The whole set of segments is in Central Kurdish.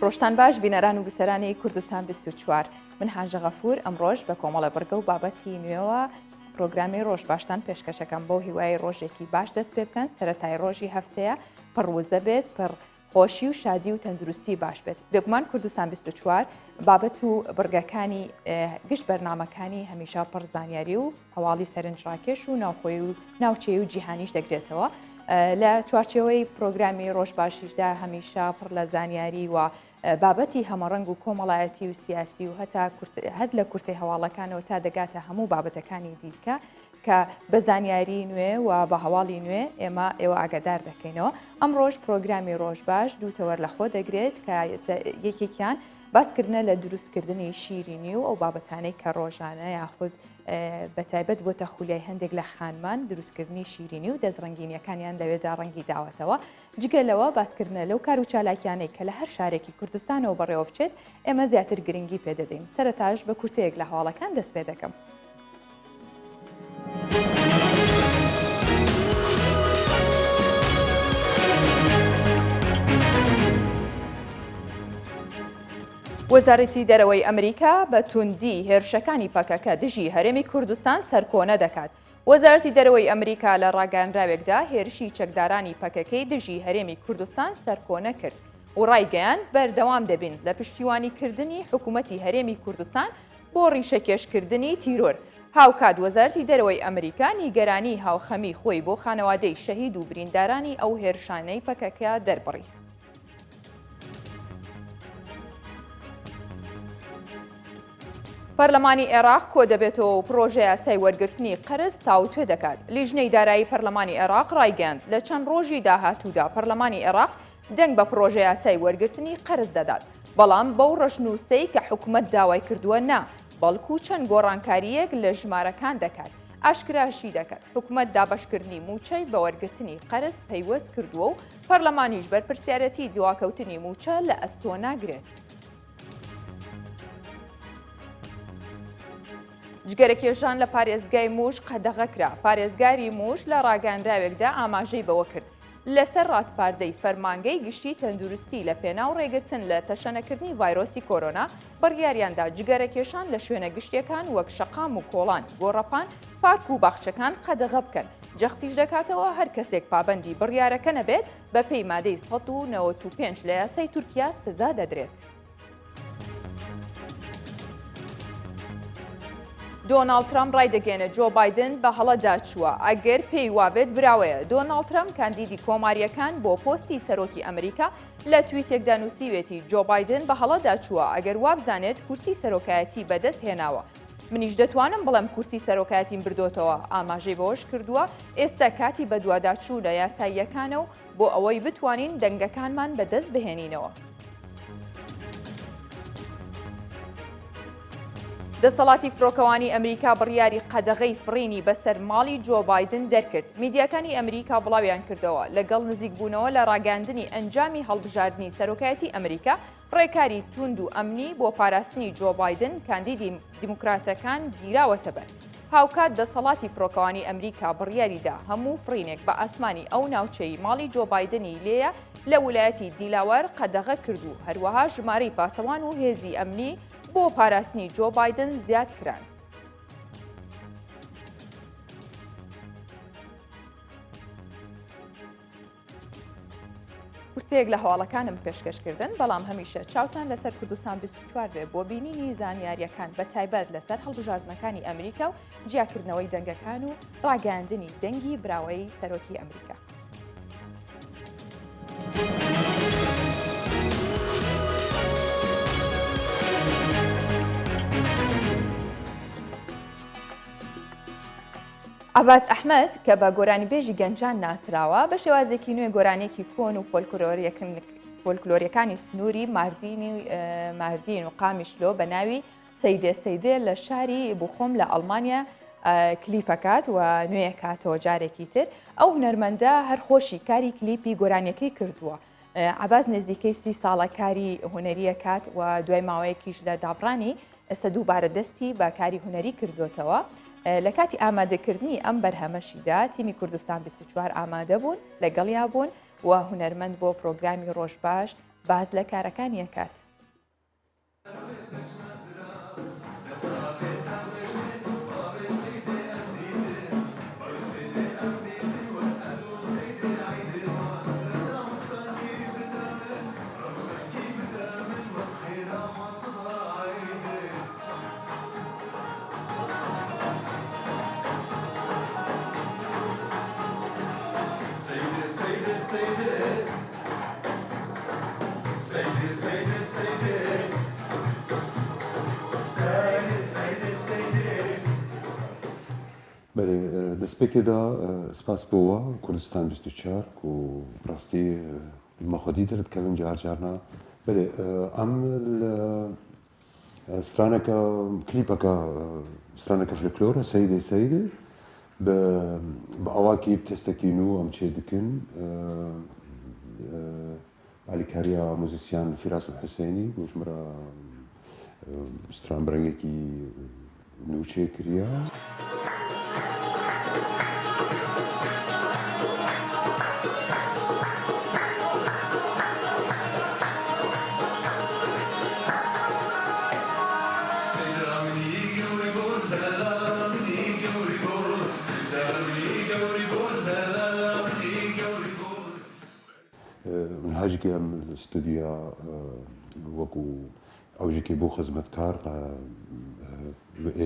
ڕۆژتان باش بینەران و بیسەرانی کوردستان 24 من هاژە غەفور ئەمڕۆژ بە کۆمەڵە بڕگە و بابەتی نوێوە پرۆگرامی ڕۆژ باشتان پێشکەشەکەم بەو هیوای ڕۆژێکی باش دەست پێ بکەن سەتای ڕۆژی هەفتەیە پڕ وزە بێت پڕ خۆشی و شادی و تەندروستی باش بێت. بێگومان کوردستان 24 بابەت و بڕگەکانی گشت بەرنامەکانی هەمیشە پڕ زانیاری و هەواڵی سەرنجڕاکێش و ناوخۆی و ناوچەی و جیهانیش دەگرێتەوە. لە چوارچێوەی پرۆگرامی ڕۆژ باشیشدا هەمیشە پڕ لە زانیاری و بابەتی هەمەڕەنگ و کۆمەڵایەتی و سیاسی و هەتا هەر لە کورتەی هەواڵەکانەوە تا دەگاتە هەموو بابەتەکانی دیکە کە بە زانیاری نوێ و بە هەواڵی نوێ ئێمە ئێوە ئاگادار دەکەینەوە. ئەمڕۆش پرۆگرامی ڕۆژ باش دوو تەوەر لە خۆ دەگرێت کە یەکێکیان باسکردنە لە دروستکردنی شیرینی و ئەو بابەتانەی کە ڕۆژانە یاخود بە تایبەت بۆتە خولیای هەندێک لە خانمان دروستکردنی شیرینی و دەستڕەنگینیەکانیان لەوێدا ڕەنگی داوەتەوە. جگە لەوە باسکردنە لەو کار و چالاکیانەی کە لە هەر شارێکی کوردستانەوە بەڕێوە بچێت ئێمە زیاتر گرنگی پێدەدەین. سەرەتاش بە کورتەیەک لە هەواڵەکان دەست پێ دەکەم. وەزارەتی دەرەوەی ئەمریکا بە توندی هێرشەکانی پەکەکە دژی هەرێمی کوردستان سەرکۆنە دەکات. وەزارەتی دەرەوەی ئەمریکا لە ڕاگەیاندراوێکدا هێرشی چەکدارانی پەکەکەی دژی هەرێمی کوردستان سەرکۆنە کرد و ڕایگەیاند بەردەوام دەبین لە پشتیوانیکردنی حکوومەتی هەرێمی کوردستان بۆ ڕیشەکێشکردنی تیرۆر. هاوکات وەزارەتی دەرەوەی ئەمریکا نیگەرانیی هاوخەمی خۆی بۆ خانەوادەی شەهید و بریندارانی ئەو هێرشانەی پەکەکە دەربڕی. پەرلەمانی عێراق کۆدەبێتەوە و پڕۆژەیاسای وەرگرتنی قەرز تاوتوێ دەکات. لیژنەی دارایی پەرلەمانی عێراق ڕایگەیاند، لە چەند ڕۆژی داهاتوودا پەرلەمانی عێراق دەنگ بە پڕۆژەیاسای وەرگرتنی قەرز دەدات، بەڵام بەو ڕەشنووسەی کە حکومەت داوای کردووە نا، بەڵکو چەند گۆڕانکارییەک لە ژمارەکان دەکات. ئاشکراشی دەکات، حکومەت دابەشکردنی مووچەی بە وەرگرتنی قەرز پەیوەست کردووە و پەرلەمانیش بەرپرسیارێتی دواکەوتنی مووچە لە ئەستۆ ناگرێت. جگەرەکێشان لە پارێزگای مووش قەدەغە کرا. پارێزگاری مووش لە ڕاگەیاندراوێکدا ئاماژەی بەوە کرد، لەسەر ڕاسپاردەی فەرمانگەی گشتی تەندروستی لە پێناو ڕێگرتن لە تەشەنەکردنی ڤایرۆسی کۆرۆنا بڕیاریاندا جگەرەکێشان لە شوێنە گشتیەکان وەک شەقام و کۆڵان، گۆڕەپان، پارک و باخچەکان قەدەغە بکەن. جەختیش دەکاتەوە هەر کەسێک پابەندی بڕیارەکە نەبێت بەپێی مادەی 195 لە یاسای تورکیا سزا دەدرێت. دۆناڵد ترەمپ ڕایدەگەیەنێت جۆ بایدن بە هەڵەدا چووە، ئەگەر پێی وابێت براوەیە. دۆناڵد ترەمپ کاندیدی کۆمارییەکان بۆ پۆستی سەرۆکی ئەمریکا لە تویتێکدا نووسیوێتی جۆ بایدن بە هەڵەدا چووە ئەگەر وابزانێت کورسی سەرۆکایەتی بەدەست هێناوە. منیش دەتوانم بڵێم کورسی سەرۆکایەتیم بردۆتەوە. ئاماژەی بەوەش کردووە ئێستا کاتی بەدواداچوونە یاساییەکانە و بۆ ئەوەی بتوانین دەنگەکانمان بەدەست بهێنینەوە. دەسەڵاتی فڕۆکەوانی ئەمریکا بڕیاری قەدەغەی فڕینی بەسەر ماڵی جۆ بایدن دەرکرد. میدیاکانی ئەمریکا بڵاویان کردەوە، لەگەڵ نزیکبوونەوە لە ڕاگەیاندنی ئەنجامی هەڵبژاردنی سەرۆکایەتی ئەمریکا، ڕێکاری تووند و ئەمنی بۆ پاراستنی جۆ بایدن، کاندیدی دیموکراتەکان گیراوەتەبەر. هاوکات دەسەڵاتی فڕۆکەوانی ئەمریکا بڕیاریدا هەموو فڕینێک بە ئاسمانی ئەو ناوچەی ماڵی جۆ بایدنی لێیە لە ولایەتی دیلاوەر قەدەغە کرد و هەروەها ژمارەی پاسەوان و هێزی ئەمنی بۆ پاراستنی جۆ بایدن زیاد کران. کورتەیەک لە هەواڵەکانم پێشکەش کردن، بەڵام هەمیشە چاوتان لەسەر کوردستان 24 بێ بۆ بینینی زانیاریەکان بە تایبەت لەسەر هەڵبژاردنەکانی ئەمریکا و جیاکردنەوەی دەنگەکان و ڕاگەیاندنی دەنگی براوەی سەرۆکی ئەمریکا. عەباس ئەحمەد کە بە گۆرانیبێژی گەنجان ناسراوە، بە شێوازێکی نوێ گۆرانییەکی کۆن و فۆلکلۆرییەکانی سنووری ماردین و قامیشلۆ بە ناوی سەیدێ سەیدێ لە شاری بوخۆم لە ئەڵمانیا کلیپەکات و نوێیەکاتەوە جارێکی تر. ئەو هونەرمەندە هەر خۆشی کاری کلیپی گۆرانیەکەی کردووە. عەباس نزیکەی سی ساڵە کاری هونەریەکات و دوای ماوەیەکیش لە دابڕانی ئێستا دووبارە دەستی بە کاری هونەری کردوتەوە. لە کاتی ئامادەکردنی ئەم بەرهەمەشیدا تیمی کوردستان 24 ئامادە بوون لەگەڵیا بوون. و هونەرمەند بۆ پرۆگرامی ڕۆژباش باس لە کارەکانی ئەکات. Belê destpêkê de spas bo we Kurdistan 24 ku bi rastî me xwedî derdikevin car carna. Belê em li Straneke klîpeke straneke folklor e Seyîdê Seyîdê bi bi awakî bi testekî nû em çê dikin alîkariya muzîsyen Fîras El Husênî ku ji min re stran bi rengekî nû çê kiriye. Niha jî kê em li stûdyoya wekû ew jî kê bû xizmetkar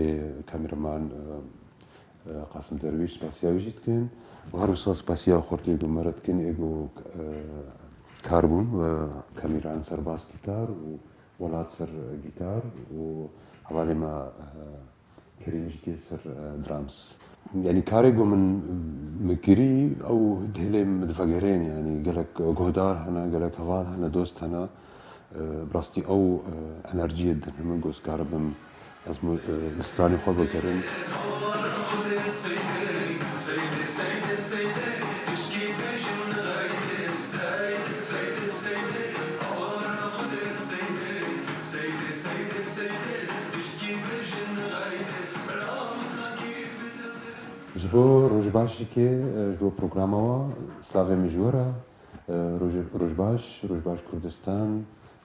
ê kameraman Qasim Derwîş spasiya wî jî dikin û her wisa spasiya xortê ku me re dikin ê ku kar bûn kamîran ser bas gîtar û welat ser gîtar û hevalê me Kerîm jî tê ser drums. Yanî karê ku min min kirî ew dihêlê min divegerên yanî gelek guhdar hene, gelek heval hene, dost hene. Bi rastî ew enerjiyê didin min ku ez karibim ez li stranê xwe vegerim. Ji bo Rojbaş jî kê ji bo programa we silavê min ji we re. Rojbaş, Rojbaş Kurdistan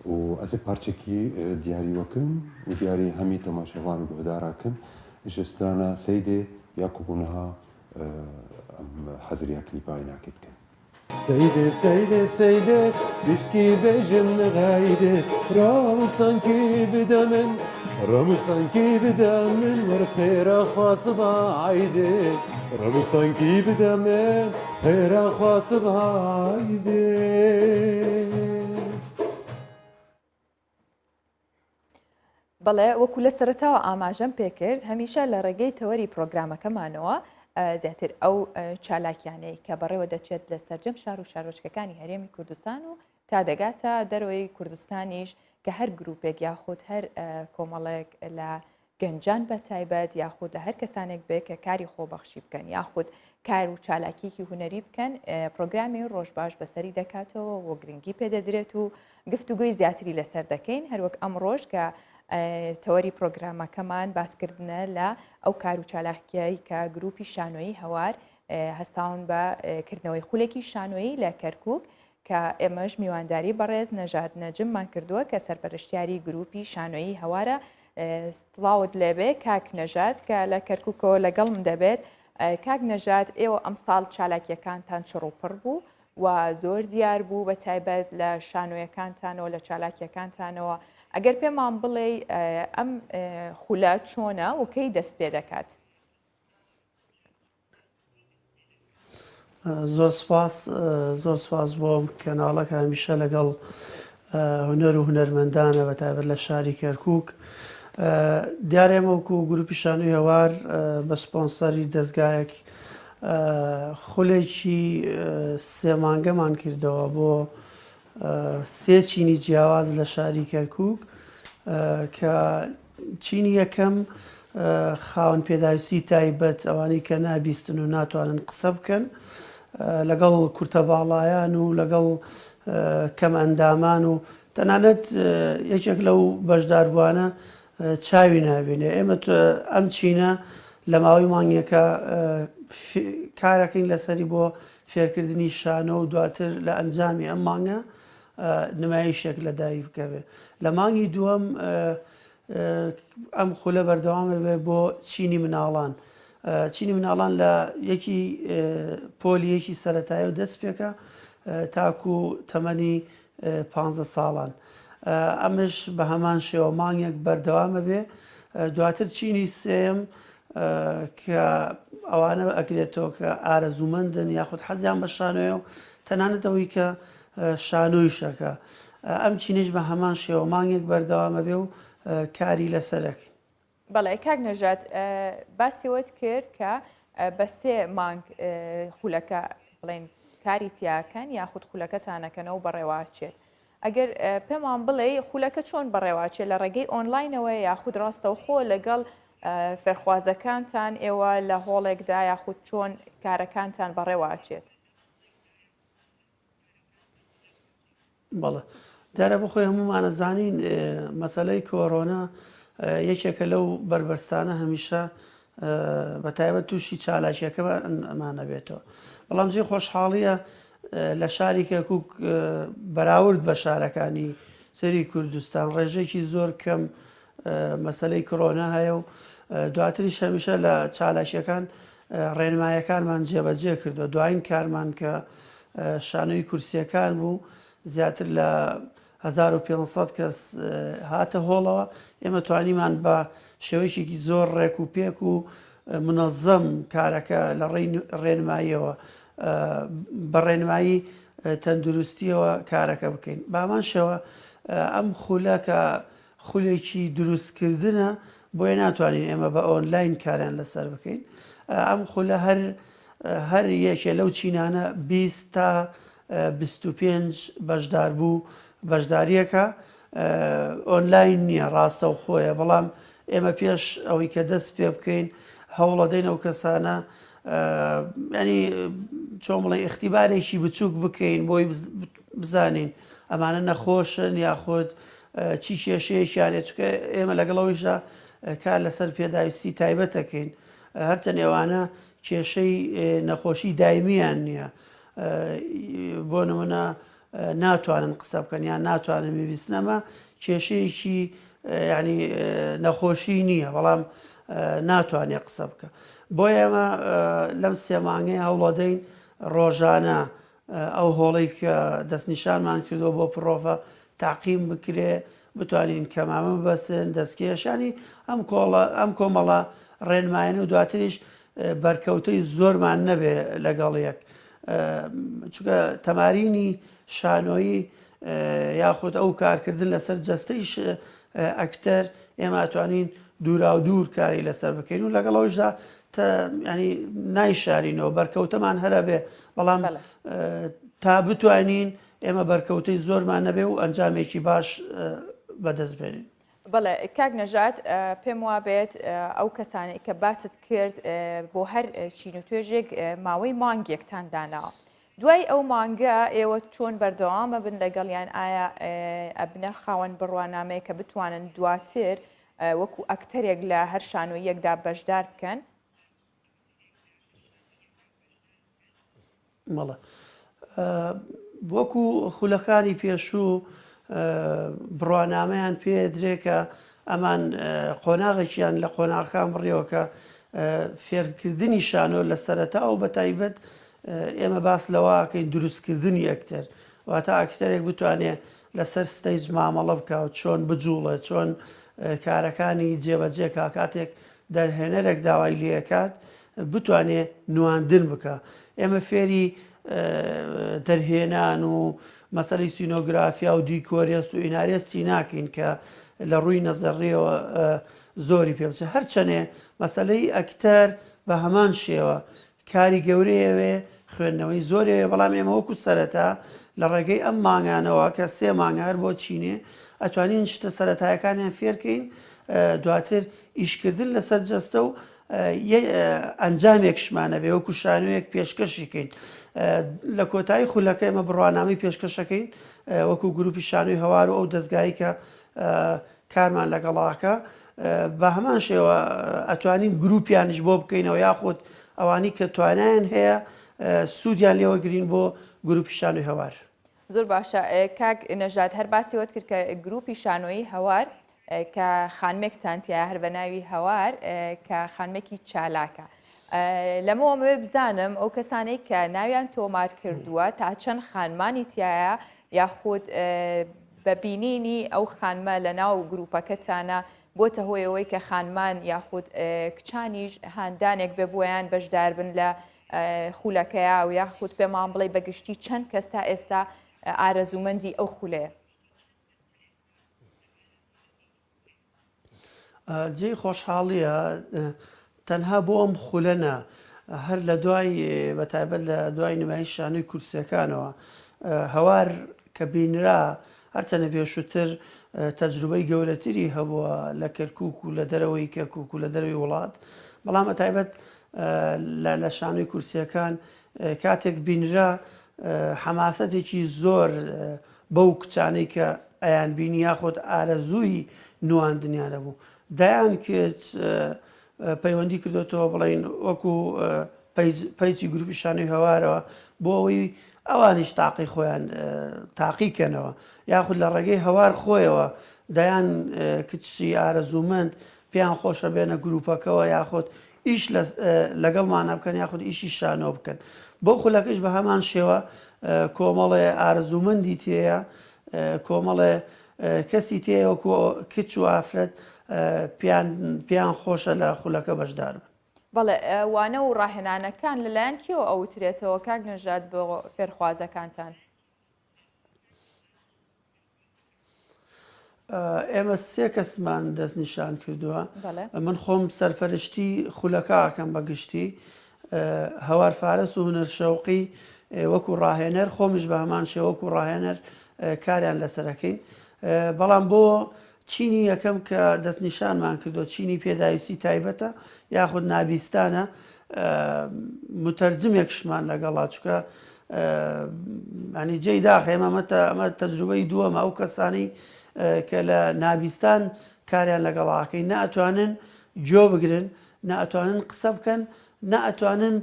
û ez ê parçekî diyarî we kim û diyarî hemî temaşevan û guhdara kim ji strana Seydê ya ku bû niha em heziriya klîpa Înakê dikin. Seydê Seydê Seydê Tişkî bêjim li xeydê Ramûsan kî bide min Ramûsan kî bide min Wer xêra xwe siba eydê Ramûsan kî bide min Xêra xwe siba eydê. بەڵێ وەکو لە سەرەتاوە ئاماژەم پێکرد هەمیشە لە ڕێگەی تەوەری پرۆگرامەکەمانەوە زیاتر ئەو چالاکیانەی کە بەڕێوە دەچێت لە سەرجەم شار و شارۆچکەکانی هەرێمی کوردستان و تا دەگاتە دەرەوەی کوردستانیش کە هەر گروپێک یاخود هەر کۆمەڵێک لە گەنجان بە تایبەت یاخود لە هەر کەسانێک بێ کە کاری خۆبەخشی بکەن یاخود کار و چالاکیکی هونەری بکەن پرۆگرامی ڕۆژباش بەسەری دەکاتەوە و گرنگی پێدەدرێت و گفتوگۆی زیاتری لەسەر دەکەین هەروەک ئەمڕۆش کە تەوەری پرۆگرامەکەمان باسکردنە لە ئەو کار و چالاکیایی کە گروپی شانۆیی هەوار هەستاون بە کردنەوەی خولێکی شانۆیی لە کەرکک کە ئێمەش میوانداری بەڕێز نەژاد نەجممان کردووە کە سەرپەرشتیاری گروپی شانۆیی هەوارە سڵاوت لێبێ کاک نەژاد کە لە کەرککەوە لەگەڵم دەبێت کاک نەژاد ئێوە ئەمساڵ چالاکیەکانتان چڕ و پڕ بوو و زۆر دیار بوو بە تایبەت لە شانۆیەکانتانەوە لە چالاکیەکانتانەوە ئەگەر پێمان بڵێ ئەم خولە چۆنە و کەی دەست پێ دەکات؟ زۆر سپاس زۆر سپاس بۆ ئەم کەناڵە کە هەمیشە لەگەڵ هونەر و هونەرمەندانە بە تایبەت لە شاری کەرکک دیارە ئێمە وەکو گروپی شانۆی هەوار بە سپۆنسەری دەزگایەک خولێکی سێ مانگەمان کردەوە بۆ سێ چینی جیاواز لە شاری کەرکک کە چینی یەکەم خاوەن پێداویستی تایبەت ئەوانەی کە نابیستن و ناتوانن قسە بکەن لەگەڵ کورتە باڵایان و لەگەڵ کەم ئەندامان و تەنانەت یەکێک لەو بەشداربووانە چاوی نابینێ ئێمە ئەم چینە لە ماوەی مانگێکە کارەکەین لەسەری بۆ فێرکردنی شانۆ و دواتر لە ئەنجامی ئەم مانگە نمایشێک لە دایک بکەوێ. لە مانگی دووەم ئەم خولە بەردەوام بێ بۆ چینی مناڵان. چینی مناڵان لە یەکی پۆلی یەکی سەتایە و دەست پێکە تاکو تەمەنی پ ساڵان. ئەمەش بە هەمان شێوە مانگێک بەردەوامە بێ. دواتر چینی سێم کە ئەوانە ئەگرێتەوە کە ئارەزوومەندن یاخود حەزیان بە شانۆیە و تەنانەت ئەوەی کە شانۆیشەکە ئەم چینەش بە هەمان شێوە مانگێک بەردەوامە بێ و کاری لەسەرەکەین. بەڵێ کاک نەژاد باسی ئەوەت کرد کە بە سێ مانگ خولەکە بڵێن کاری تیاکەن یاخود خولەکەتانەکەنەوە بەڕێواچێت ئەگەر پێمان بڵێ خولەکە چۆن بەڕێواچێت لە ڕێگەی ئۆنلاینەوە یاخود ڕاستەوخۆ لەگەڵ فێرخوازەکانتان ئێوە لە هۆڵێکدا یاخود چۆن کارەکانتان بەڕێواچێت؟ بەڵێ دیارە بۆ خۆی هەموومان ئەزانین مەسەلەی کۆرۆنا یەکێکە لەو بەربەستانە هەمیشە بە تایبەت تووشی چالاکیەکەمان ئەبێتەوە بەڵام جێ خۆشحاڵیە لە شاری کەرکک بەراورد بە شارەکانی تری کوردستان ڕێژێکی زۆر کەم مەسلەی کۆرۆنا هەیە و دواتریش هەمیشە لە چالاکیەکان ڕێنمایەکانمان جێبەجێ کردووە دوایین کارمان کە شانۆی کورسیەکان بوو زیاتر لە 1500 کەس هاتە هۆڵەوە ئێمە توانیمان بە شێوەیەکی زۆر ڕێک و پێک و منەزەم کارەکە لە ڕێنماییەوە بە ڕێنمایی تەندروستیەوە کارەکە بکەین بامان شێوە ئەم خولە کە خولێکی دروستکردنە بۆیە ناتوانین ئێمە بە ئۆنلاین کاریان لەسەر بکەین ئەم خولە هەر هەر یەکێ لەو چینانە 20 تا 25 بەشدار بوو بەشداریەکە ئۆنلاین نییە ڕاستە و خۆیە بەڵام ئێمە پێش ئەوەی کە دەست پێ بکەین هەوڵەدەین ئەو کەسانە ینی چۆن بڵێ اختیبارێکی بچووک بکەین بۆی بزانین ئەمانە نەخۆشن یاخود چی کێشەیەکیان هەیە چونکە ئێمە لەگەڵ ئەوەیشدا کار لەسەر پێداویستی تایبەت دەکەین هەرچەند ئێوانە کێشەی نەخۆشی دایمیان نییە بۆ نمونە ناتوانن قسە بکەن یان ناتوانن ببیستن ئەمە کێشەیەکی ینی نەخۆشی نییە بەڵام ناتوانێت قسە بکە بۆ ئێمە لەم سێمانگەی هەوڵەدەین ڕۆژانە ئەو هۆڵەی کە دەستنیشانمان کردووە بۆ پڕۆڤە تاقیم بکرێ، بتوانین کەمامە ببەستن، دەستکێش، یانی ئەم کۆڵە ئەم کۆمەڵە ڕێنمایانە و دواتریش بەرکەوتەی زۆرمان نەبێ لەگەڵ یەک. چونکە تەمارینی شانۆیی یاخود ئەو کارکردن لەسەر جەستەی ئەکتەر ئێمە ئەتوانین دووراودوور کاری لەسەر بکەین و لەگەڵ ئەوشدا ینی نایشارینەوە بەرکەوتەمان هەرە بێ بەڵام تا بتوانین ئێمە بەرکەوتەی زۆرمان نەبێ و ئەنجامێکی باش بەدەست بێنین. بەڵێ کاک نەژاد پێم وابێت ئەو کەسانەی کە باست کرد بۆ هەر چین و توێژێک ماوەی مانگێکتان داناوە دوای ئەو مانگە ئێوە چۆن بەردەوامە بن لەگەڵیان ئایا ئەبنە خاوەن بڕوانامەیە کە بتوانن دواتر وەکو ئەکتەرێک لە هەر شانۆیەکدا بەشدار بکەن؟ بەڵێ وەکو خولەکانی پێشوو بڕوانامەیان پێدرێ کە ئەمان قۆناغێکیان لە قۆناغەکان بڕیەوە کە فێرکردنی شانۆ لە سەرەتا و بە تایبەت ئێمە باس لەوەکەین دروستکردنی ئەکتەر واتە ئەکتەرێک بتوانێ لەسەر stage مامەڵە بکە و چۆن بجوڵێ چۆن کارەکانی جێبەجێ کا کاتێک دەرهێنەرێک داوای لێکات بتوانێ نواندن بکا ئێمە فێری دەرهێنان و مەسەلەی سینۆگرافیا و دیکۆرێست و ئینارێستی ناکەین کە لە ڕووی نەزەڕیەوە زۆری پێ بچێت هەرچەنێ مەسەلەی ئەکتەر بە هەمان شێوە کاری گەورەیەوێ خوێندنەوەی زۆرەوێ بەڵام ئێمە وەکو سەرەتا لە ڕێگەی ئەم مانگانەوە کە سێ مانگە هەر بۆ چینێ ئەتوانین شتە سەرەتایەکانیان فێرکەین دواتر ئیشکردن لەسەر جەستە و ئەنجامێکشمان هەبێ وەکو شانۆیەک پێشکەشی کەین لە کۆتایی خولەکە ئێمە بڕوانامەی پێشکەشەکەین وەکو گروپی شانۆی هەوار و ئەو دەستگایی کە کارمان لەگەڵاکە. بە هەمان شێوە ئەتوانین گروپیانیش بۆ بکەینەوە یاخود ئەوانی کە توانایان هەیە سوودیان لێوەرگین بۆ گروپی شانۆی هەوار. زۆر باشە کاک نەژاد هەر باسی وەت کرد کە گروپی شانۆیی هەوار کە خانمێکتان تیا هەر بە ناوی هەوار کە خانمێکی چالاکە. لەمەوە مەوێ بزانم ئەو کەسانەی کە ناویان تۆمار کردووە تا چەند خانمانی تایە یاخود بە بینینی ئەو خانمە لە ناو گروپەکەتانە بۆتە هۆی ئەوەی کە خانمان یاخود کچانیش هاندانێک بێ بۆیان بەشدار بن لە خولەکەیا و یاخود پێمان بڵێ بە گشتی چەند کەس تا ئێستا ئارەزوومەندی ئەو خولەیە؟ جێی خۆشحاڵیە تەنها بۆ ئەم خولە نا هەر لە دوای بە تایبەت لە دوای نمایش شانۆی کورسیەکانەوە هەوار کە بینرا هەرچەنە پێشووتر تەجروبەی گەورەتری هەبووە لە کەرکک و لە دەرەوەی کەرکک و لە دەرەوەی وڵات بەڵام بە تایبەت لە شانۆی کورسیەکان کاتێک بینرا حەماسەتێکی زۆر بەو کچانەی کە ئەیانبینی یاخود ئارەزووی نواندنیان هەبوو دەیان کچ پەیوەندی کردوێتەوە بڵین وەکو پەیجی گروپی شانۆی هەوارەوە بۆ ئەوەی ئەوانیش تاقی خۆیان تاقی کەنەوە یاخود لە ڕێگەی هەوار خۆیەوە دەیان کچی ئارەزوومەند پێیان خۆشە بێنە گروپەکەوە یاخود ئیش لەگەڵمانە بکەن یاخود ئیشی شانۆ بکەن بۆ خولەکەش بە هەمان شێوە کۆمەڵێ ئارەزوومەندی تێیە کۆمەڵێ کەسی تێیە وەکو کچ و ئافرەت پێیان خۆشە لە خولەکە بەشدار بن. بەڵێ وانە و ڕاهێنانەکان لەلایەن کێوە ئەوترێتەوە کاک نەژاد بۆ فێرخوازەکانتان؟ ئێمە سێ کەسمان دەستنیشان کردووە من خۆم سەرپەرشتی خولەکە ئەکەم بە گشتی هەوار فارس و هونەر شەوقی وەکو ڕاهێنەر خۆمیش بە هەمان شێوە وەکو ڕاهێنەر کاریان لەسەرەکەین بەڵام بۆ چینی یەکەم کە دەستنیشانمان کردو چینی پێداویستی تایبەتە یاخود نابیستانە متەرجمێکشمان لەگەڵا چکە ینی جێی داخ ئێمە ئەمە تەجروبەی دووەمە ئەو کەسانی کە لە نابیستان کاریان لەگەڵاکەی ناتوانن گوێ بگرن ناتوانن قسە بکەن ناتوانن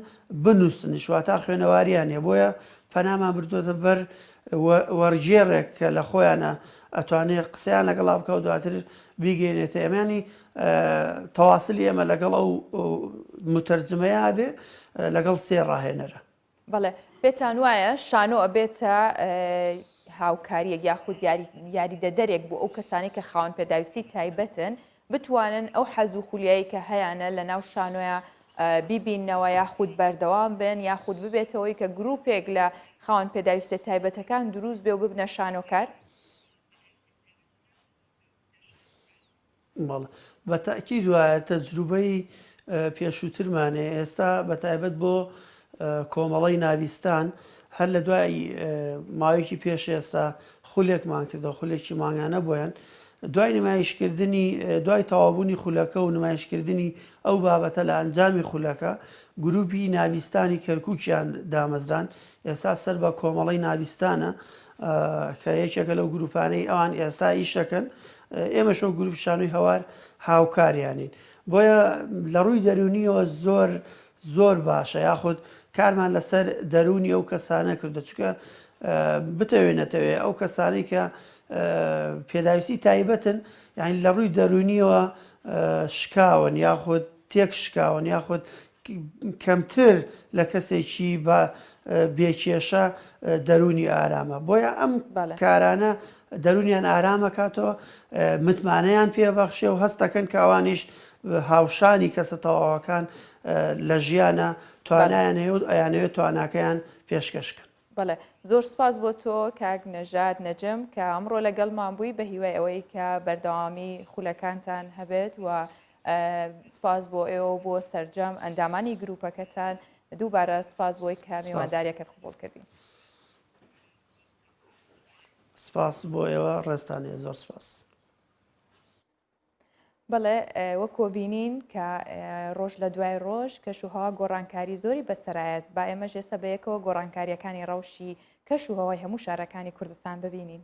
بنووسنیش واتا خوێنەواریان نیە بۆیە پەنامان بردۆتە بەر وەرگێڕێک کە لە خۆیانە ئەتوانێت قسەیان لەگەڵا بکە و دواتر بیگەێنێتە ئێمانی تەواسلی ئێمە لەگەڵ ئەو متەرجمەیە بێ لەگەڵ سێ ڕاهێنەرە. بەڵێ پێتان وایە شانۆ ئەبێتە هاوکاریەک یاخود یاریدەدەرێک بۆ ئەو کەسانی کە خاوەن پێداویستی تایبەتن بتوانن ئەو حەز و خولیایی کە هەیانە لە ناو شانۆیە بیبینەوە یاخود بەردەوام بن یاخود ببێتەوەی کە گروپێک لە خاوەن پێداویستە تایبەتەکان دروست بێ و ببنە شانۆکار؟ بەڵێ بە تەئکید وایە تەجروبەی پێشووترمان هەیە ئێستا بە تایبەت بۆ کۆمەڵەی نابیستان هەر لە دوای ماوەیەکی پێش ئێستا خولێکمان کردەوە خولێکی مانگانە بۆیان دوای نمایشکردنی دوای تەواوبوونی خولەکە و نمایشکردنی ئەو بابەتە لە ئەنجامی خولەکە گروپی نابیستانی کەرکوکیان دامەزران ئێستا سەر بە کۆمەڵەی نابیستانە کە یەکێکە لەو گروپانەی ئەوان ئێستا ئیشەکەن ئێمەش وەک گروپی شانۆی هەوار هاوکاریانین بۆیە لە ڕووی دەروونیەوە زۆر زۆر باشە یاخود کارمان لەسەر دەروونی ئەو کەسانە کردو چکە بتەوێ نەتەوێ ئەو کەسانەی کە پێداویستی تایبەتن یعنی لە ڕووی دەروونیەوە شکاون یاخود تێک شکاون یاخود کەمتر لە کەسێکی بە بێ کێشە دەروونی ئارامە بۆیە ئەم کارانە دەروونیان ئارامەکاتەوە متمانەیان پێبەخشێ و هەستەکەن کە ئەوانیش هاوشانی کەسە تەواوەکان لە ژیانە توانایان هەیە و ئەیانەوێت تواناکەیان پێشکەشکەن. بەڵێ زۆر سپاس بۆ تۆ کاک نەژاد نەجم کە ئەمڕۆ لەگەڵمان بووی بە هیوای ئەوەی کە بەردەوامی خولەکانتان هەبێت و سپاس بۆ ئێوە و بۆ سەرجەم ئەندامانی گروپەکەتان دووبارە سپاس بۆی کە میوانداریەکەت قبوڵ کردین. سپاس بۆ ئێوە ڕێزتان هەیە زۆر سپاس. بەڵێ وەکۆ بینین کە ڕۆژ لە دوای ڕۆژ کەش و هەوا گۆڕانکاری زۆری بەسەرایەت با ئێمەش ئێستا بەیەکەوە گۆڕانکاریەکانی ڕەوشی کەش و هەوای هەموو شارەکانی کوردستان ببینین.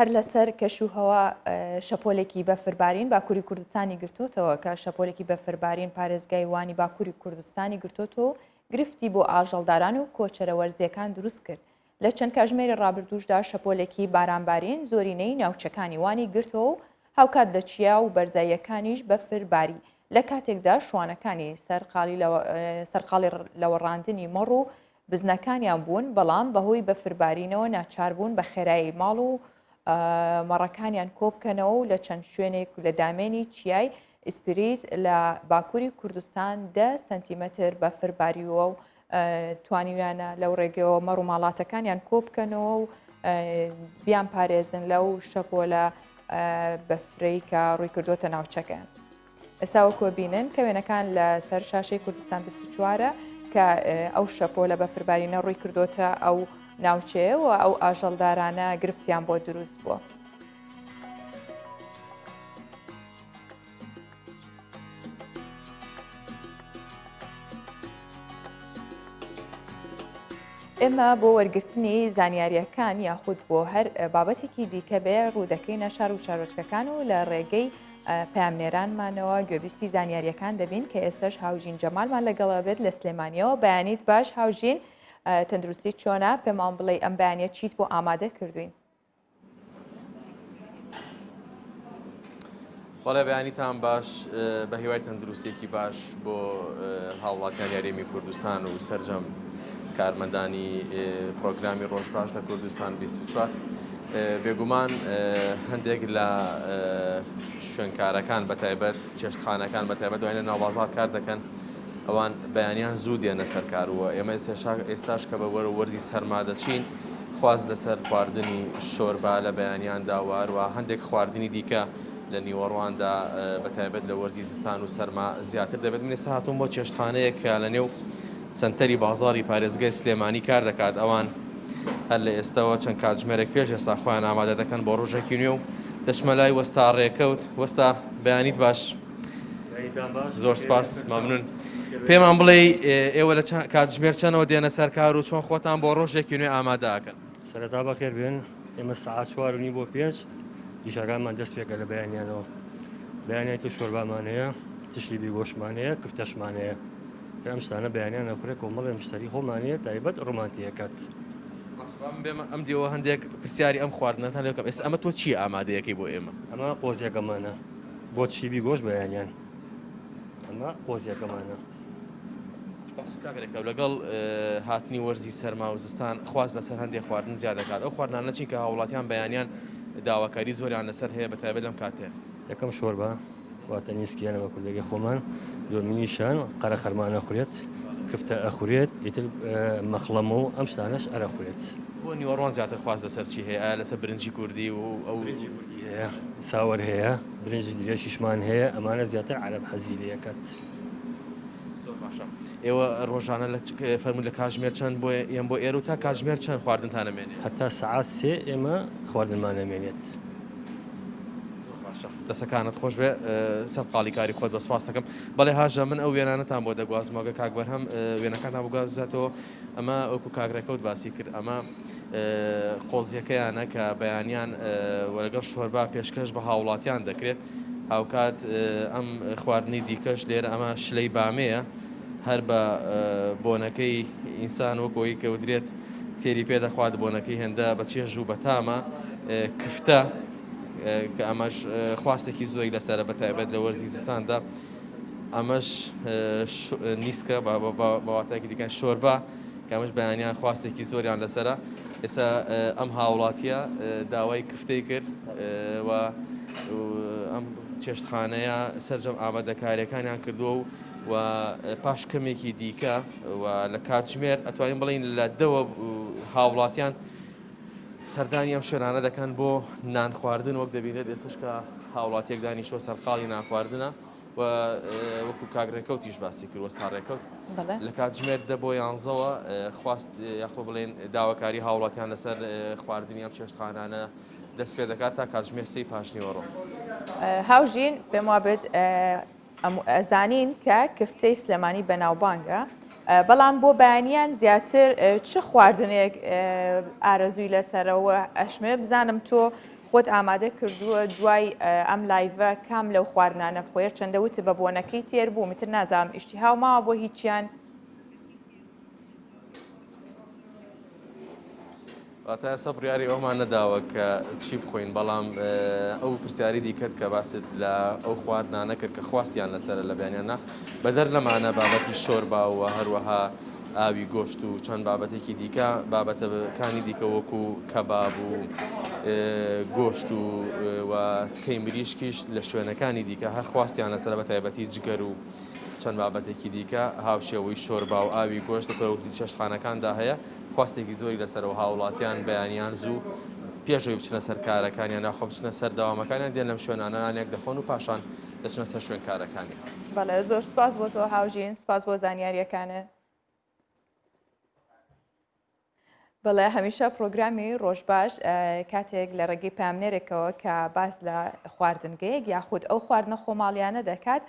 هەر لەسەر کەشوهەوا شەپۆلێکی بەفربارین باکووری کوردستانی گرتوتەوە کە شەپۆلێکی بەفربارین پارێزگای وانی باکووری کوردستانی گرتوتەوە و گرفتی بۆ ئاژەڵداران و کۆچەرە وەرزیەکان دروست کرد. لە چەند کاژمێری ڕابردووشدا شەپۆلێکی بارانبارین زۆرینەی ناوچەکانی وانی گرتەوە و هاوکات لە چیا و بەرزاییەکانیش بەفر باری، لە کاتێکدا شوانەکانی سەرقاڵی لەوەڕاندنی مەڕ و بزنەکانیان بوون، بەڵام بەهۆی بەفربارینەوە ناچاربوون بە خێرایی ماڵ و مەڕەکانیان کۆبکەنەوە و لە چەند شوێنێک لە دامێنی چیای ئیسپریز لە باکووری کوردستان دە سەنتیمەتر بەفر باریوە و توانیویانە لەو ڕێگەیەوە مەڕ و ماڵاتەکانیان کۆبکەنەوە و بیان پارێزن لەو شەپۆلە بەفرەی کە ڕووی کردوتە ناوچەکەیان. ئێستا وەکو بینن کە وێنەکان لە سەر شاشەی کوردستان 24 کە ئەو شەپۆلە بەفربارینە ڕووی کردوتە ئەو ناوچەیە و ئەو ئاژەڵدارانە گرفتیان بۆ دروست بووە. ئێمە بۆ وەرگرتنی زانیاریەکان یاخود بۆ هەر بابەتێکی دیکە بێ ڕوودەکەینە شار و شارۆچکەکان و لە ڕێگەی پامنێرانمانەوە گوێبیستی زانیاریەکان دەبین کە ئێستش هاوژین جەمالمان لەگەڵە بێت لە سلێمانیەوە بەیانیت باش هاوژین تەندروستی چۆنە پێمان بڵێ ئەم بەیانە چیت بۆ ئامادە کردوین بەڵێ بەیانیتان باش بە هیوای تەندروستێکی باش بۆ هاوڵاتیانی هەرێمی کوردستان و سەرجەم کارمەندانی پرۆگرامی ڕۆژ باش لە کوردستان 24 بێگومان هەندێک لە شوێنکارەکان بە تایبەت چێشتخانەکان بە تایبەت دوایە ناوبازار کار دەکەن ئەوان بەیانیان زوو دێنە سەر کار و ئێمە ئێستاش کە بە وەرە وەرزی سەرما دەچین خواست لەسەر خواردنی شۆربا لە بەیانیاندا و هەروەها هەندێک خواردنی دیکە لە نیوەڕواندا بە تایبەت لە وەرزی زستان و سەرما زیاتر دەبێت. من ئێستا هاتووم بۆ چێشتخانەیەک کە لە نێو سەنتەری بازاڕی پارێزگای سلێمانی کار دەکات. ئەوان هەر لە ئێستەوە چەند کاتژمێرێک پێش ئێستا خۆیان ئامادە دەکەن بۆ ڕۆژێکی نوێ و دەچمە لای وەستا ڕێکەوت. وەستا بەیانیت باش. زۆر سپاس مەمنون. پێمان بڵێ ئێوە لە کاتژمێر چەنەوە دێنە سەر کار و چۆن خۆتان بۆ ڕۆژێکی نوێ ئامادە ئەکەن؟ سەرەتا بەخێر بێن ئێمە سەعات چوار و نیو بۆ پێنج ئیشەکانمان دەست پێکە لە بەیانیانەوە بەیانیان تر شۆربامان هەیە تشلی بیگۆشمان هەیە کفتەشمان هەیە تر ئەم شتانە بەیانیان ئەخورێ کۆمەڵێ مشتەری خۆمان هەیە تایبەت ڕۆمانتیەکەت. باشە با من بێمە ئەم دیوە هەندێک پرسیاری ئەم خواردنەتان لێ بکەم ئێستا ئەمە تۆ چی ئامادەیەکەی بۆ ئێمە؟ ئەمە قۆزیەکەمانە بۆ چیبی گۆشت بەیانیان ئەمە قۆزیەکەمانە. باشە کاک رێکەوت لەگەڵ هاتنی وەرزی سەرما و زستان خواست لەسەر هەندێک خواردن زیاد دەکات ئەو خواردنانە چین کە هاوڵاتیان بەیانیان داواکاری زۆریان لەسەر هەیە بەتایبەت لەم کاتەیە؟ یەکەم شۆربا واتە نیسکیانە بە کوردەکەی خۆمان دووەمینیشان قەرەخەرمان ئەخورێت کفتە ئەخورێت ئیتر مەخڵەمە و ئەم شتانەش ئەرەخورێت. بۆ نیوەڕۆان زیاتر خواست لەسەر چی هەیە ئایا لەسەر برنجی کوردی و ئەو. برنجی کوردی هەیە ساوەر هەیە. برنجی درێژیشمان هەیە ئەمانە زیاتر عەرەب حەزی لێ ئەکات. زۆر باشە ئێوە ڕۆژانە لە فەرموو لە کاتژمێر چەند بۆ یەن بۆ ئێرە و تا کاتژمێر چەند خواردنتان ئەمێنێ؟ هەتا سەعات سێ ئێمە خواردنمان ئەمێنێت. زۆر باشە دەسەکانت خۆش بێ سەرقاڵی کاری خۆت بە سپاست دەکەم. بەڵێ هاژە من ئەو وێنانەتان بۆ دەگوازمەوە گەر کاک بەرهەم وێنەکانتان بۆ گوازبزاتەوە ئەمە وەکو کاک ڕێکەوت باسی کرد ئەمە قۆزیەکەیانە کە بەیانیان و لەگەڵ شۆربا پێشکەش بە هاوڵاتیان دەکرێت هاوکات ئەم خواردنی دیکەش لێرە ئەمە شلەی بامەیە هەر بە بۆنەکەی ئینسان وەکۆی کە ودرێت تێری پێ دەخوات بۆنەکەی هێندە بە چێژ و بەتامە کفتە کە ئەمەش خواستێکی زۆری لەسرە بە تایبەت لە وەرزی زستاندا ئەمەش نیسکە بە واتایەکی دیکە شۆربا کە ئەمەش بەیانیان خواستێکی زۆریان لەسرە ئێستا ئەم هاوڵاتیە داوای کفتەی کرد و ئەم چێشتخانەیە سەرجەم ئامادەکاریەکانیان کردووە و و پاش کەمێکی دیکە و لە کاتژمێر ئەتوانین بڵین لە دەوە هاوڵاتیان سەردانی ئەم شوێنانە دەکەن بۆ نان خواردن وەک دەبینرێت ئێستش کە هاوڵاتیەک دانیشتوە سەرقاڵی نان خواردنە و وەکو کاک ڕێکەوتیش باسی کرد وەستا ڕێکەوت لە کاتژمێر دە بۆ یانزەوە خواست یاخۆ بڵێن داواکاری هاوڵاتیان لەسەر خواردنی ئەم چێشتخانانە دەست پێ دەکات تا کاتژمێر سێی پاشنیوەڕۆ. هاوژین پێم وابێت ئەزانین کە کفتەی سلێمانی بەناوبانگە بەڵام بۆ بەیانیان زیاتر چ خواردنێک ئارەزووی لەسەرەوە ئەشمێ بزانم تۆ خۆت ئامادە کردووە دوای ئەم live ە کام لەو خواردنانە بخۆیە چەندە وت بە بۆنەکەی تێر بوو میتر نازانم ئیشتیهاو ماوە بۆ هیچیان تا ئێستا بڕیاری ئەومان نەداوە کە چی بخۆین، بەڵام ئەو پرسیاری دیکەت کە باست لە ئەو خواردنانە کرد کە خواستیان لەسەرە لە بەیانیاندا، بەدەر لەمانە بابەتی شۆربا و هەروەها ئاوی گۆشت و چەند بابەتێکی دیکە، بابەتەکانی دیکە وەکو کەباب و گۆشت و و تکەی مریشکیش لە شوێنەکانی دیکە هەر خواستیان لەسەرە بەتایبەتی جگەر و چەند بابەتێکی دیکە هاوشێوەی شۆربا و ئاوی گۆشت لە چێشتخانەکاندا هەیە. خواستێکی زۆری لەسەرە و هاوڵاتیان بەیانیان زوو پێش ئەوەی بچنە سەر کارەکانیان یاخۆ بچنە سەر دەوامەکانیان دێن لەم شوێنانە نانێک دەخۆن و پاشان دەچنە سەر شوێن کارەکانیان. بەڵێ زۆر سوپاس بۆ تۆ هاوژین سوپاس بۆ زانیاریەکانت. بەڵێ هەمیشە پرۆگرامی ڕۆژباش کاتێک لە ڕێگەی پامنێرێکەوە کە باس لە خواردنگەیەک یاخود ئەو خواردنە خۆماڵیانە دەکات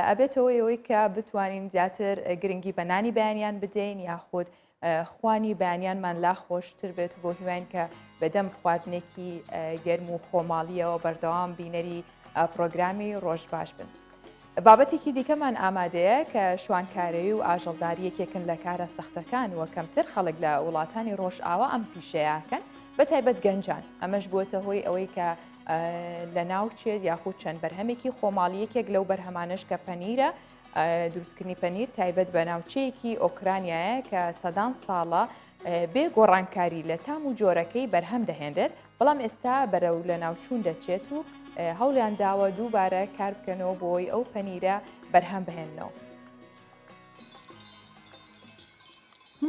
ئەبێتەوە ئەوەی کە بتوانین زیاتر گرنگی بە نانی بەیانیان بدەین یاخود خوانی بەیانیانمان لا خۆشتر بێت بۆ هیواین کە بەدەم خواردنێکی گەرم و خۆماڵیەوە بەردەوام بینەری پرۆگرامی ڕۆژ باش بن. بابەتێکی دیکەمان ئامادەیە کە شوانکارەی و ئاژەڵداری یەکێکن لە کارە سەختەکان و کەمتر خەڵک لە وڵاتانی ڕۆژئاوا ئەم پیشەیەکەن بە تایبەت گەنجان ئەمەش بووەتە هۆی ئەوەی کە لە ناوچێت یاخود چەند بەرهەمێکی خۆماڵی یەکێک لەو بەرهەمانەش کە پەنیرە دروستکردنی پەنیر تایبەت بە ناوچەیەکی ئۆکرانیایە کە سەدان ساڵە بێ گۆڕانکاری لە تام و جۆرەکەی بەرهەم دەهێنرێت، بەڵام ئێستا بەرەو لەناوچوون دەچێت و هەوڵیان داوە دووبارە کار بکەنەوە بۆی ئەو پەنیرە بەرهەم بهێننەوە.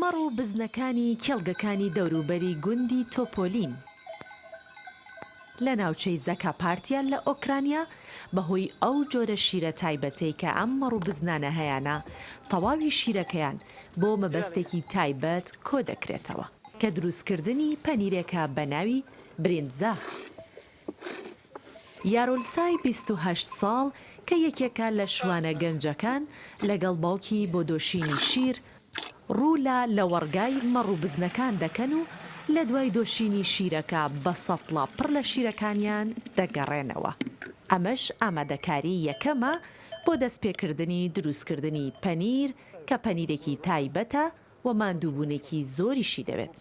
مەڕ و بزنەکانی کێڵگەکانی دەوروبەری گوندی تۆپۆلین لە ناوچەی زەکاپارتیا لە ئۆکرانیا بەهۆی ئەو جۆرە شیرە تایبەتەی کە ئەم مەڕ و بزنانە هەیانە تەواوی شیرەکەیان بۆ مەبەستێکی تایبەت کۆدەکرێتەوە کە دروستکردنی پەنیرێکە بە ناوی بریندزا. یارۆلسای 28 ساڵ کە یەکێکە لە شوانە گەنجەکان لەگەڵ باوکی بۆ دۆشینی شیر ڕوو لە لەوەڕگای مەڕ و بزنەکان دەکەن و لە دوای دۆشینی شیرەکە بە سەتڵە پڕ لە شیرەکانیان دەگەڕێنەوە. ئەمەش ئامادەکاری یەکەمە بۆ دەستپێکردنی دروستکردنی پەنیر کە پەنیرێکی تایبەتە و ماندووبوونێکی زۆریشی دەوێت.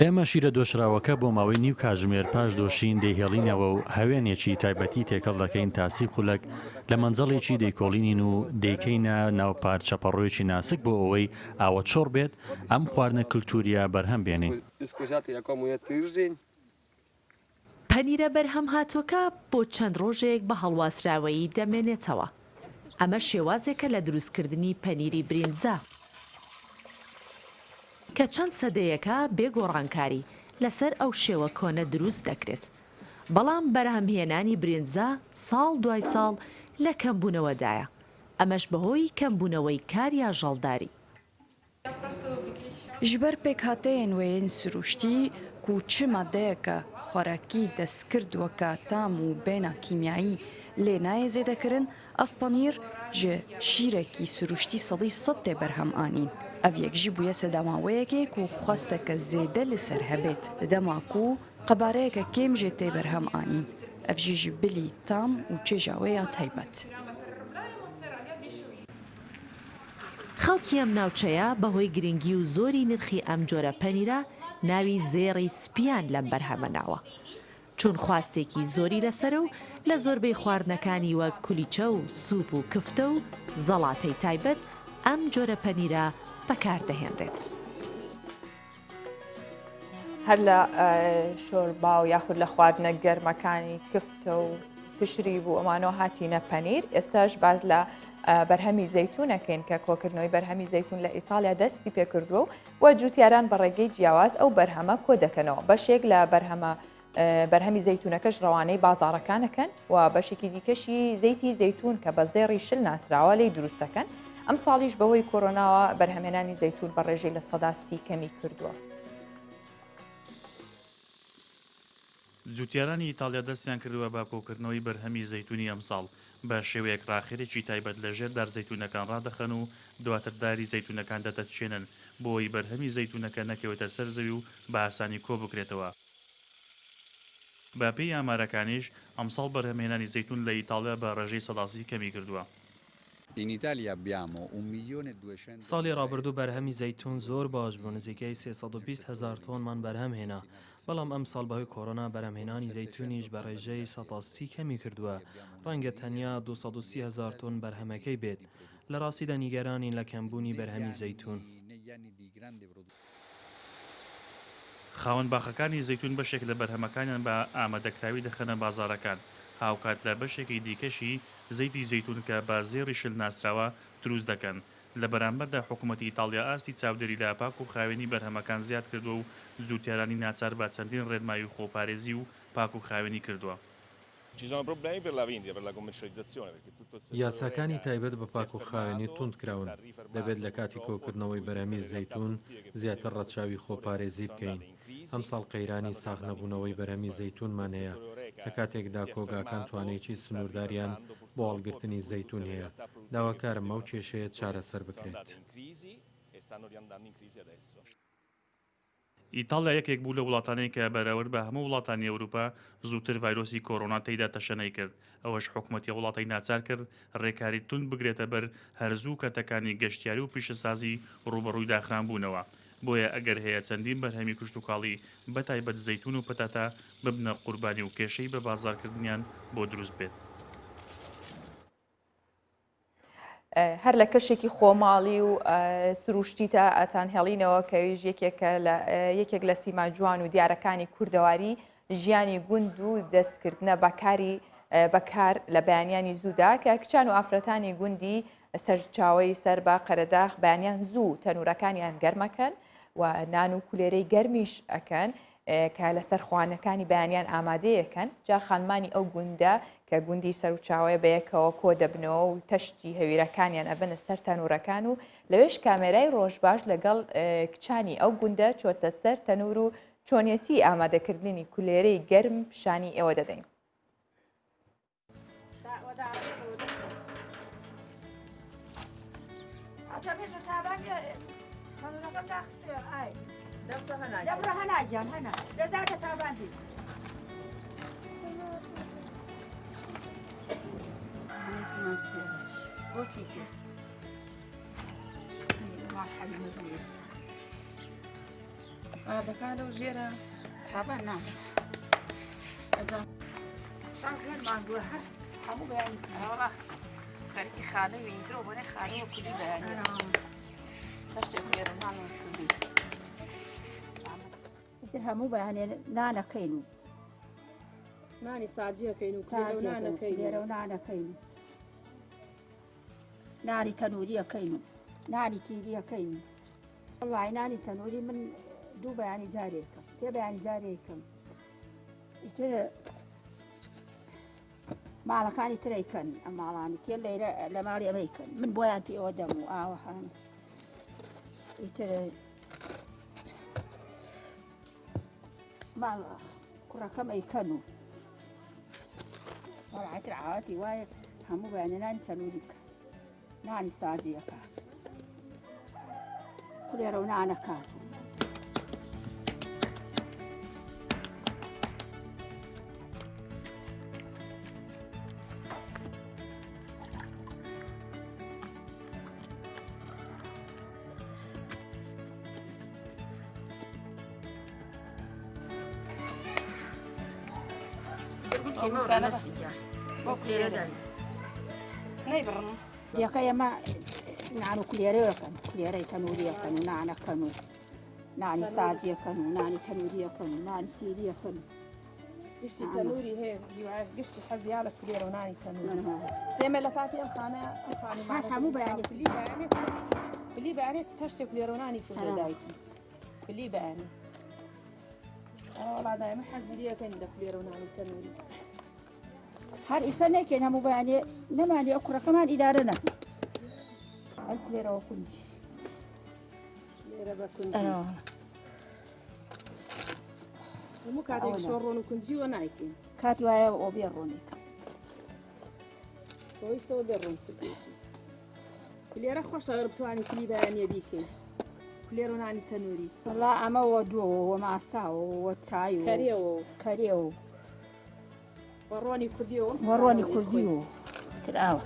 ئێمە شیرە دۆشراوەکە بۆ ماوەی نیو کاتژمێر پاش دۆشین دەیهێڵینەوە و هەوێنێکی تایبەتی تێکەڵ دەکەین تا سی خولەک لە مەنجەڵێکی دەیکۆڵینین و دەیکەینە ناو پارچە پەڕۆیەکی ناسک بۆ ئەوەی ئاوە چۆڕ بێت ئەم خواردنە کلتوریە بەرهەم بێنین. پەنیرە بەرهەمهاتووەکە بۆ چەند ڕۆژێک بە هەڵواسراوەیی دەمێنێتەوە، ئەمە شێوازێکە لە دروستکردنی پەنیری برینزا، کە چەند سەدەیەکە بێ گۆڕانکاری. لەسەر ئەو شێوە کۆنە دروست دەکرێت، بەڵام بەرهەمهێنانی برینجا ساڵ دوای ساڵ لە کەمبوونەوەدایە، ئەمەش بەهۆی کەمبوونەوەی کاری ئاژەڵداری. Ji ber pêkhateyên wê yên sirûştî ku çi madeyeke xwerekî destkird weke tam û bêhna kîmyayî lê nayê zêdekirin, ev panîr ji şîrekî sirûştî 100% tê berhem anîn. Ev yek jî bûye sedema wê yekê ku xwesteke zêde li ser hebêt di dema ku qebareyeke kêm jê tê berhem anîn. Ev jî ji bilî tam û çêja wê ya taybet. خەڵکی ئەم ناوچەیە بەهۆی گرنگی و زۆری نرخی ئەم جۆرە پەنیرە ناوی زێڕی سپییان لەم بەرهەمە ناوە، چون خواستێکی زۆری لەسەرە و لە زۆربەی خواردنەکانی وەک کولیچە و سوپ و کفتە و زەڵاتەی تایبەت ئەم جۆرە پەنیرە بەکاردەهێنرێت. هەر لە شۆربا و یاخود لە خواردنە گەرمەکانی کفتە و تشریب و ئەمانەوە هاتینە پەنیر ئێستاش باز لە بەرهەمی زەیتونەکەین کە کۆکردنەوەی بەرهەمی زەیتون لە ئیتالیا دەستی پێکردووە و جوتیاران بە ڕێگەی جیاواز ئەو بەرهەمە کۆ دەکەنەوە بەشێک لە بەرهەمە بەرهەمی زەیتونەکەش ڕەوانەی بازاڕەکانەکەن و بەشێکی دیکەشی زەیتی زەیتون کە بە زێڕی شل ناسراوە لێی دروست دەکەن ئەم ساڵیش بەهۆی کۆرۆناوە بەرهەمێنانی زەیتون بە ڕێژەی 30% کەمی کردووە. جوتیارانی ئیتاڵیا دەستیان کردووە بە کۆکردنەوەی بەرهەمی زەیتونی ئەمساڵ، بە شێوەیەک ڕاخەرێکی تایبەت لە ژێر دار زەیتونەکان ڕادەخەن و دواتر داری زەیتونەکان دەتەچکێنن بۆ ئەوەی بەرهەمی زەیتونەکە نەکەوێتە سەر زەوی و بە ئاسانی کۆبکرێتەوە. بە پێی ئامارەکانیش، ئەمساڵ بەرهەمهێنانی زەیتون لە ئیتاڵیا بە ڕێژەی 30% کەمی کردووە. ساڵی ڕابردوو بەرهەمی زەیتوون زۆر باش بوو، نزیکەی 320 هەزار تۆنمان بەرهەم هێنا، بەڵام ئەمساڵ بەهۆی کۆرۆنا بەرهەمهێنانی زەیتوونیش بە ڕێژەی 30% کەمی کردووە، ڕەنگە تەنیا 230 هەزار تۆن بەرهەمەکەی بێت. لە ڕاستیدا نیگەرانین لە کەمبوونی بەرهەمی زەیتوون. خاوەن باخەکانی زەیتوون بەشێک لە بەرهەمەکانیان بە ئامادەکراوی دەخەنە بازاڕەکان، هاوکات لە بەشێکی دیکەشی زەیتی زەیتوون کە بە زێڕی شل ناسراوە دروست دەکەن. لە بەرامبەردا حکومەتی ئیتاڵیا ئاستی چاودێری لە پاک و خاوێنی بەرهەمەکان زیاد کردووە و جووتیارانی ناچار بە چەندین ڕێنمایی خۆپارێزی و پاک و خاوێنی کردووە. یاساکانی تایبەت بە پاک و خاوێنی توند کراون، دەبێت لە کاتی کۆکردنەوەی بەرهەمی زەیتوون زیاتر ڕەچاوی خۆپارێزی بکەین، ئەمساڵ قەیرانی ساغنەبوونەوەی بەرهەمی زەیتوونمان هەیە، لە کاتێکدا کۆگاکان توانێکی سنوورداریان بۆ هەڵگرتنی زەیتوون هەیە، داواکارم ئەو کێشەیە چارەسەر بکرێت. ئیتاڵیا یەکێک بوو لەو وڵاتانەی کە بەراورد بە هەموو وڵاتانی ئەوروپا زووتر ڤایرۆسی کۆرۆنا تێیدا تەشەنەی کرد، ئەوەش حکومەتی ئەو وڵاتەی ناچار کرد رێکاری توند بگرێتە بەر هەر زوو کەرتەکانی گەشتیاری و پیشەسازی رووبەڕووی داخران بوونەوە، بۆیە ئەگەر هەیە چەندین بەرهەمی کشتوکاڵی بەتایبەت زەیتوون و پەتاتە ببنە قوربانی و کێشەی بەبازاڕکردنیان بۆ دروست بێت. هەر لە کەشێکی خۆماڵی و سروشتی تا ئەتان هێڵینەوە کەویش یەکێکە لە یەکێک لە سیما جوان و دیارەکانی کوردەواری ژیانی گوند و دەستکردنە بەکاری بەکار لە بەیانیانی زوودا کە کچان و ئافرەتانی گوندی سەرچاوی سەر بە قەرەداخ بەیانیان زوو تەنورەکانیان گەرمەکەن و نان و کولێرەی گەرمیش ئەکەن کە لەسەر خوانەکانی بەیانیان ئامادەیەکەن، جا خانمانی ئەو گوندە کە گوندی سەروچاوەیە بەیەکەوە کۆ دەبنەوە و تەشتی هەویرەکانیان ئەبەنە سەر تەنورەکان و لەوێش کامێرای ڕۆژباش لەگەڵ کچانی ئەو گوندە چۆتە سەر تەنور و چۆنیەتی ئامادەکردنی کولێرەی گەرم پیشانی ئێوە دەدەین. بۆچی تێست ئاردەکە لەو ژێرە تابان نا هەموو بەیانی خەریکی خانەوی ئیترۆ بۆنێ خانەوە کولی بەیانی هەشتێک لێرە نان کولی ئیتر هەموو بەیانێ نانەکەین و نانی ساجیەکەین و نانەکەین لێرە و نانەکەین و نانی تەنووریەکەین و نانی تیریەکەین و وەڵای نانی تەنوری من دوو بەیانی جارێکم. سێ بەیانی جارێکم ئیتر ماڵەکانی ترەیکەن ئەم ماڵانی تێ لەیرە لە ماڵی ئەمەیکەن من بۆیان پێوە دەم و ئاوەهان ئیتر ماڵ کوڕەکەم ئەیکەن و وەڵاتر عاوەتی وایە هەموو بەیانە نانی تەنووری بکە نانی ساجیەکە کولێرە و نانەکات و دێکە ئێمە نان و کولێرەکەن کولێرەی تەنووریەکەن و نانەکەن و نانی ساجیەکەن و نانی تەنووریەکەن و نانی تیریەکەن گشتی تەنووری هەیە هیوایە گشتی حەزیا لە کولێرە و نانی تەنووری سێمە لە کاتی ئەم خانە ئەم خانە هەموو بەیانی کلی بەیانی کلی بەیانی تەشتێک کولێرە و نانی کردە دایکی کلی بەیانی وەڵا دایمە حەزی لێ ئەکەین لە کولێرە و نانی تەنووری هەر ئیسە نەکەین هەموو بەیانێ نەمانێ ئەو کوڕەکەمان ئیدارە نە هەر کولێرەوە کونجی لێرە بە کونجی هەموو کاتێک شۆڕ ڕۆن و کونجیوە نایکەین کاتی وایە ئەو بێ ڕۆنێک بەوەیسەوە بێ ڕۆن کردێتی لێرە خۆشە ئەگەر بتوانی کلی بەیانیە بیکەی کولێر و نانی تەنووری وەڵا ئەمە وە دووەوە وە ماساوە وە چای و کەرێوە و کەرێ و وە ڕۆنی کوردیەوە وە ڕۆنی کوردی و تر ئاوە.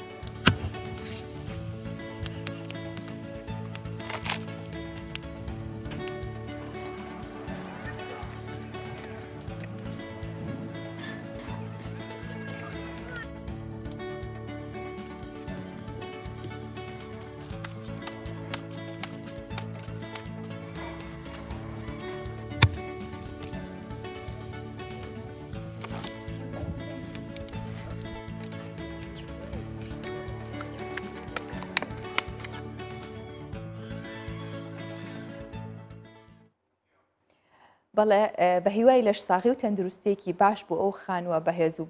بەڵێ بە هیوای لەش ساغی و تەندروستیەکی باش بۆ ئەو خانووە بەهێز و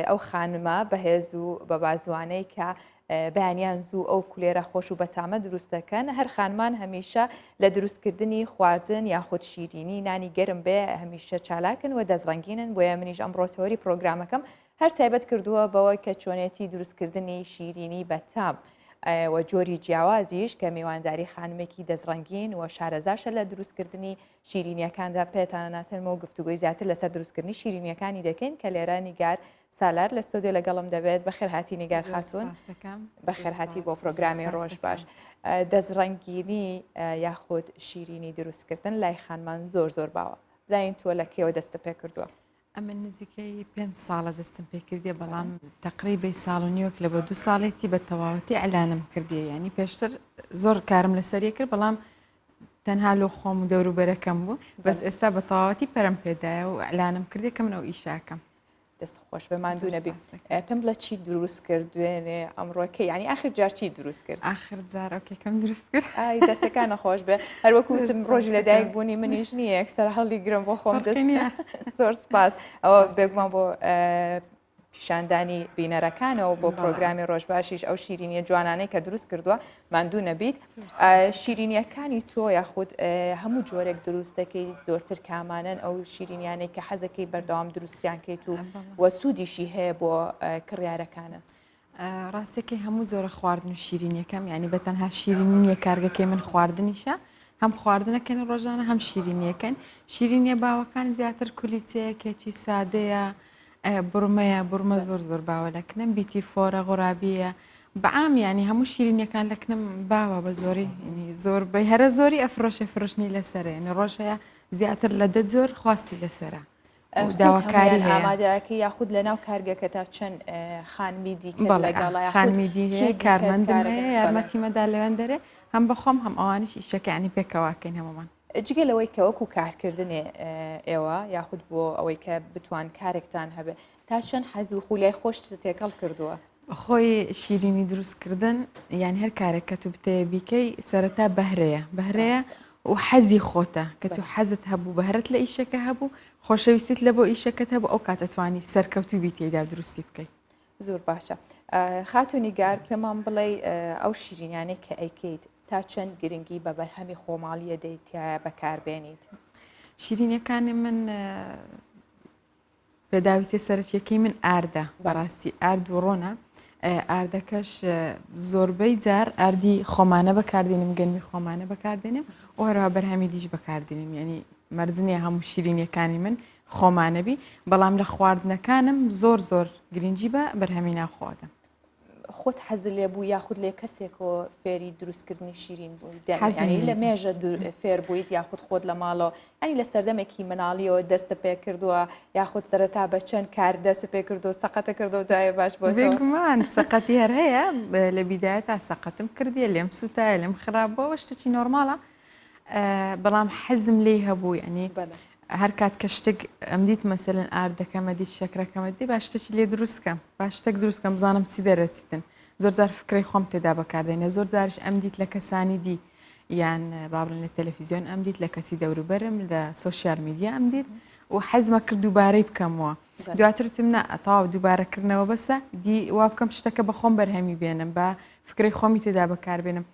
ئەو خانمە بەهێز و بە بازوانەی کە بەیانیان زوو ئەو کولێرە خۆش و بەتامە دروست دەکەن هەر خانمان هەمیشە لە دروستکردنی خواردن یاخود شیرینی نانی گەرم بێ هەمیشە چالاکن و دەستڕەنگینن بۆیە منیش ئەمڕۆ تەوەری پرۆگرامەکەم هەر تایبەت کردووە بەوە کە چۆنێتی دروستکردنی شیرینی بەتام و جۆری جیاوازیش کە میوانداری خانمێکی دەستڕەنگین و شارەزاشە لە دروستکردنی شیرینیەکاندا پێتانە ناسێنمەوە گفتوگۆی زیاتر لەسەر دروستکردنی شیرینیەکانی دەکەین کە لێرە نیگار سالار لە ستۆدیۆ لەگەڵم دەبێت بەخێرهاتی نیگار خاتوون بەخێرهاتی بۆ پرۆگرامی ڕۆژ باش دەستڕەنگینی یاخود شیرینی دروستکردن لای خانمان زۆر زۆر باوە زین تۆ لە کێوە دەستە پێ کردووە ئەمن نزیکەی پێ ساڵە دەستم پێ کردیە بەڵام تقریبی ساڵ و نیوەک لە بۆ دو ساڵێتی بە تەواوەتی ئەلانم کردیە ینی پێشتر زۆر کارم لەسەریە کرد بەڵام تەنها لۆ خۆم و دەوروبەرەکەم بوو بەس ئێستا بە تەواوەتی پەرم پێدایە و ئەلانم کردی کە من ئەو ئیشاکەم. دەست خۆش بێ ماندوو نەبی پێم بڵێ چی دروست کرد دوێنێ ئەمڕۆکە یعنی آخر جار چی دروست کرد آخر جار ئەو کێکەم دروست کرد ئای دەستەکانە خۆش بێ هەروەکو وتم ڕۆژی لەدایک بوونی منیش نییە یەکسەر هەڵی گرم بۆ خۆم دەست زۆر سپاس ئەوە بێگومان بۆ پیشاندانی بینەرەکانەوە بۆ پرۆگرامی ڕۆژباشیش ئەو شیرینیە جوانانەی کە دروست کردووە ماندوو نەبیت شیرینیەکانی تۆ یاخود هەموو جۆرێک دروست دەکەی زۆرتر کامانەن ئەو شیرینیانەی کە حەزەکەی بەردەوام دروستیان کەیت و وە سوودیشی هەیە بۆ کڕیارەکانە ڕاستەکەی هەموو جۆرە خواردن و شیرینیەکەم یعنی بە تەنها شیرینی نییە کارگەکەی من خواردنیشە هەم خواردنەکەن ڕۆژانە هەم شیرینیەکەن شیرینیە باوەکان زیاتر کولیچەیە کێکی سادەیە بڕمەیە بڕمە زۆر زۆر باوە لە کنم بیتی فۆرە غۆرابیە بەعام یانی هەموو شیرینیەکان لە کنم باوە بە زۆری زۆر بەی هەرە زۆری ئەفرۆشێ فرۆشتنی لەسەرە یعنی ڕۆژ هەیە زیاتر لە دە جۆر خواستی لەسەرە داواکاری ئامادەکە یاخود لە ناو کارگەکە تا چەند خانمی دیکە لەگەڵ خانمی دی هەیە کارمەندم هەیە یارمەتیمەدا لەوێن دەرێ هەم بەخۆم هەم ئەوانیش ئیشەکانی پێکەواکەین هەمومان. جگە لەوەی کە وەکو کارکردنێ ئێوە یاخود بۆ ئەوەی کە بتوان کارێکتان هەبێ تا چەند حەز و خولیای خۆشت تێکەڵ کردووە؟ خۆی شیرینی دروستکردن یان هەر کارێک کە تو بتەوێ بیکەی سەرەتا بەهرەیە بەهرەیە. و حەزی خۆتە کە تو حەزت هەبوو بەهرەت لە ئیشەکە هەبوو خۆشەویستیت لە بۆ ئیشەکەت هەبوو ئەو کاتە توانی سەرکەوتوو بی تێیدا دروستی بکەی. زۆر باشە خاتوو نیگار پێمان بڵێ ئەو شیرینانەی کە ئەیکەیت تا چەند گرنگی بە بەرهەمی خۆماڵیە دەیت تایە بەکاربێنیت؟ شیرینەکانی من پێداویستیە سەرەکیەکەی من ئاردە بەڕاستی ئارد و ڕۆنە ئاردەکەش زۆربەی جار ئاردی خۆمانە بەکاردێنم گەنمی خۆمانە بەکاردێنم و هەروە بەرهەمی دیش بەکاردێنم یعنی مەرجنیە هەموو شیرینیەکانی من خۆمانەبی بەڵام لە خواردنەکانم زۆر زۆر گرنگی بە بەرهەمی ناوخۆدەم. خۆت حەزت لێ بوو یاخود لێ کەسێکەوە فێری دروستکردنی شیرین بووی یعنی لە مێژە فێر بوویت یاخود خۆت لە ماڵەوە ئەنی لە سەردەمێکی مناڵیەوە دەستە پێ کردووە یاخود سەرەتا بە چەند کار دەست پێ کردو سەقەتە کردو دوای باش بۆ بێگومان سەقەتی هەر هەیە لە بیدایە تا سەقەتم کردیە لێم سووتایە لێم خراپ بووە شتێکی نۆرماڵە بەڵام حەزم لێی هەبوو یعنی هەر کات کە شتێک ئەمدیت مەسەلەن ئاردەکەمە دیت شەکرەکەمە دی با شتێکی لێ دروست کەم با شتێک دروست کەم بزانم چی دەرەچیتن زۆر جار فکرەی خۆم تێدا بەکاردێنێ زۆر جاریش ئەمدیت لە کەسانی دی یان با بڵێن لە تەلەفیزیۆن ئەمدیت لە کەسی دەوروبەرم لە social media ئەمدیت و حەزمە کرد دووبارەی بکەمەوە دواتر وتم نا تەواو دووبارەکردنەوە بەسە دی وا بکەم شتەکە بە خۆم بەرهەمی بێنم بە فکرەی خۆمی تێدا بەکاربێنم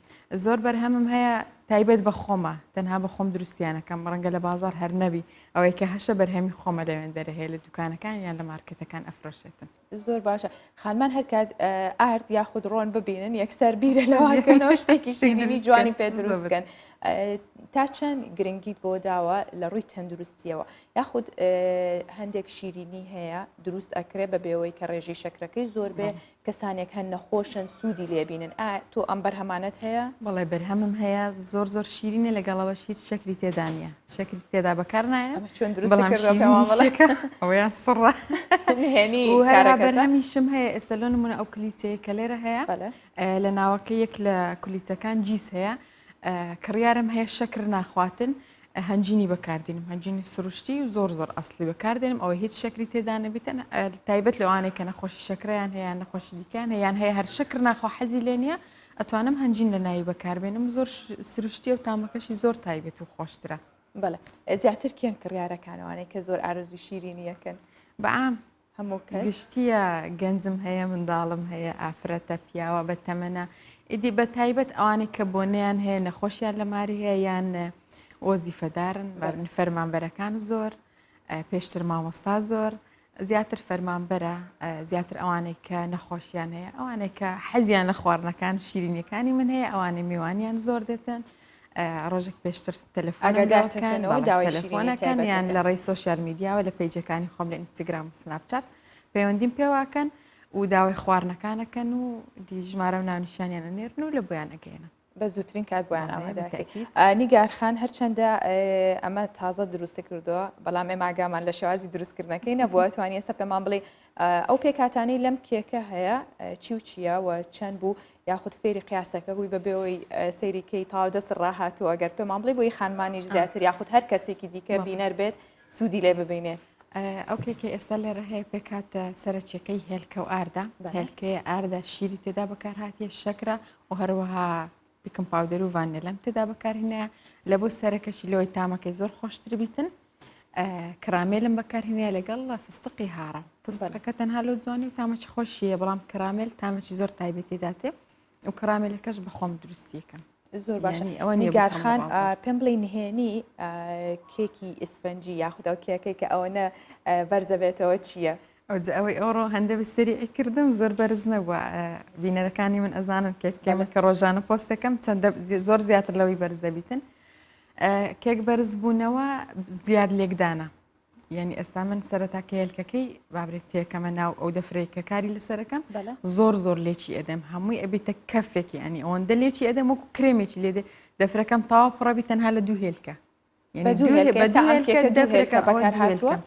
زۆر بەرهەمم هەیە تایبەت بە خۆمە تەنها بە خۆم دروستیانەکەم ڕەنگە لە بازار هەر نەبی ئەوەی کە هەشە بەرهەمی خۆمە لەوێن دەرە هەیە لە دوکانەکان یان لە مارکێتەکان ئەفرۆشێتن. زۆر باشە خانمان هەر کات ئارد یاخود ڕۆن ببینن یەکسەر بیرە لەوەکەنەوە شتێکی شیرینی جوانی پێ دروست بکەن تا چەند گرنگیت بۆ داوە لە ڕووی تەندروستیەوە یاخود هەندێک شیرینی هەیە دروست ئەکرێ بە بێەوەی کە ڕێژەی شەکرەکەی زۆر بێ کەسانێک هەن نەخۆشن سوودی لێبینن ئا تۆ ئەم بەرهەمانەت هەیە؟ بەڵێ بەرهەمم هەیە زۆر زۆر شیرینە لەگەڵەوەش هیچ شەکری تێدا نییە شەکری تێدا بەکار نایەنم ئەمە چۆن دروست بەڵام کردووە پێمان بڵێ شیرینیشەکە ئەوەیان سڕە نهێنی و هەروەها کارەکەتە بەرهەمیشم هەیە ئێستا لۆ نمونە ئەو کلیچەیە کە لێرە هەیە بەڵێ لە ناوەکە یەک لە کولیچەکان جیس هەیە کڕیارم هەیە شەکر ناخواتن هەنجینی بەکاردێنم هەنجینی سروشتی و زۆر زۆر ئەسلی بەکاردێنم ئەوەی هیچ شەکری تێدا نەبیتن تایبەت لەوانەیە کە نەخۆشی شەکرەیان هەیە نەخۆشی دیکان هەیە یان هەیە هەر شەکر ناخوا حەزی لێ نییە ئەتوانم هەنجین لە ناوی بەکاربێنم زۆر سروشتیە و تامەکەشی زۆر تایبەت و خۆشترە. بەڵێ زیاتر کێن کڕیارەکانەوانەی کە زۆر ئارەزوو شیرینیەکەن؟ بەعام هەموو کەس؟ گشتیە گەنجم هەیە منداڵم هەیە ئافرەتە پیاوە بە تەمەنە ئیدی بە تایبەت ئەوانەی کە بۆنەیان هەیە نەخۆشیان لە ماری هەیە یان وەزیفەدارن بەرن فەرمانبەرەکان زۆر پێشتر مامۆستا زۆر زیاتر فەرمانبەرە زیاتر ئەوانەی کە نەخۆشیان هەیە ئەوانەی کە حەزیان لە خواردنەکان شیرینیەکانی من هەیە ئەوانەی میوانیان زۆر دێتن ڕۆژێک پێشتر تەلەفۆنەکەن یان لە ڕێی social media وە لە page ەکانی خۆم لە ئینستاگرام و سناپچات پەیوەندیم پێواکەن و داوای خواردنەکانەکەن و دی ژمارە و ناونیشانیان ئەنێرن و لە بۆیان ئەگەێنم بە زووترین کات بۆیان ئامادەکەیت نیگار خان هەرچەندە ئەمە تازە دروستە کردووە بەڵام ئێمە ئاگامان لە شێوازی دروستکردنەکەی نەبووە توانی ئێستا پێمان بڵێ ئەو پێکهاتانەی لەم کێکە هەیە چی و چییە و چەند بوو یاخود فێری قیاسەکە بووی بە بێەوەی سەیری کەی تاو دەست ڕاهاتوو ئەگەر پێمان بڵێ بۆی خانمانیش زیاتر یاخود هەر کەسێکی دیکە بینەر بێت سوودی لێ ببینێت. ئەو کێکەی ئێستا لێرە هەیە پێکهاتە سەرەکیەکەی هێلکە و ئاردە هێلکەیە ئاردە شیری تێدا بەکارهاتیە شەکرە و هەروەها baking powder و ڤانێلەم تێدا بەکارهێنایە لە بۆ سەرەکەشی لەوەی تامەکەی زۆر خۆشتر بیتن کرامێلم بەکارهێنایە لەگەڵ فستقی هاڕە فستقەکە تەنها لۆ جوانی و تامەکی خۆشیە بەڵام کرامێل تامەکی زۆر تایبەتی داتێ و کرامێلەکەش بەخۆم دروستیەکەم زۆر باشە ئەوە نیگارخان پێم بڵێ نهێنی کێکی ئیسفەنجی یاخود ئەو کێکەی کە ئەوەنە بەرزەبێتەوە چییە؟ ئەوجا ئەوەی ئەوڕۆ هەندە بە سەریعی کردم زۆر بەرز نەبووە بینەرەکانی من ئەزانن کێکەکەی من کە ڕۆژانە پۆست دەکەم چەندە زۆر زیاتر لەوەی بەرز دەبیتن کێک بەرز بوونەوە زیاد لێکدانە یعنی ئێستا من سەرەتا کە هێلکەکەی بابرێت تێکەمە ناو ئەو دەفرەی کە کاری لەسەرەکەم زۆر زۆر لێکی ئەدەم هەمووی ئەبیتە کەفێکی ینی ئەوەندە لێکی ئەدەم وەکو کرێمێکی لێدێ دەفرەکەم تەواو پڕەبی تەنها لە دوو هێلکە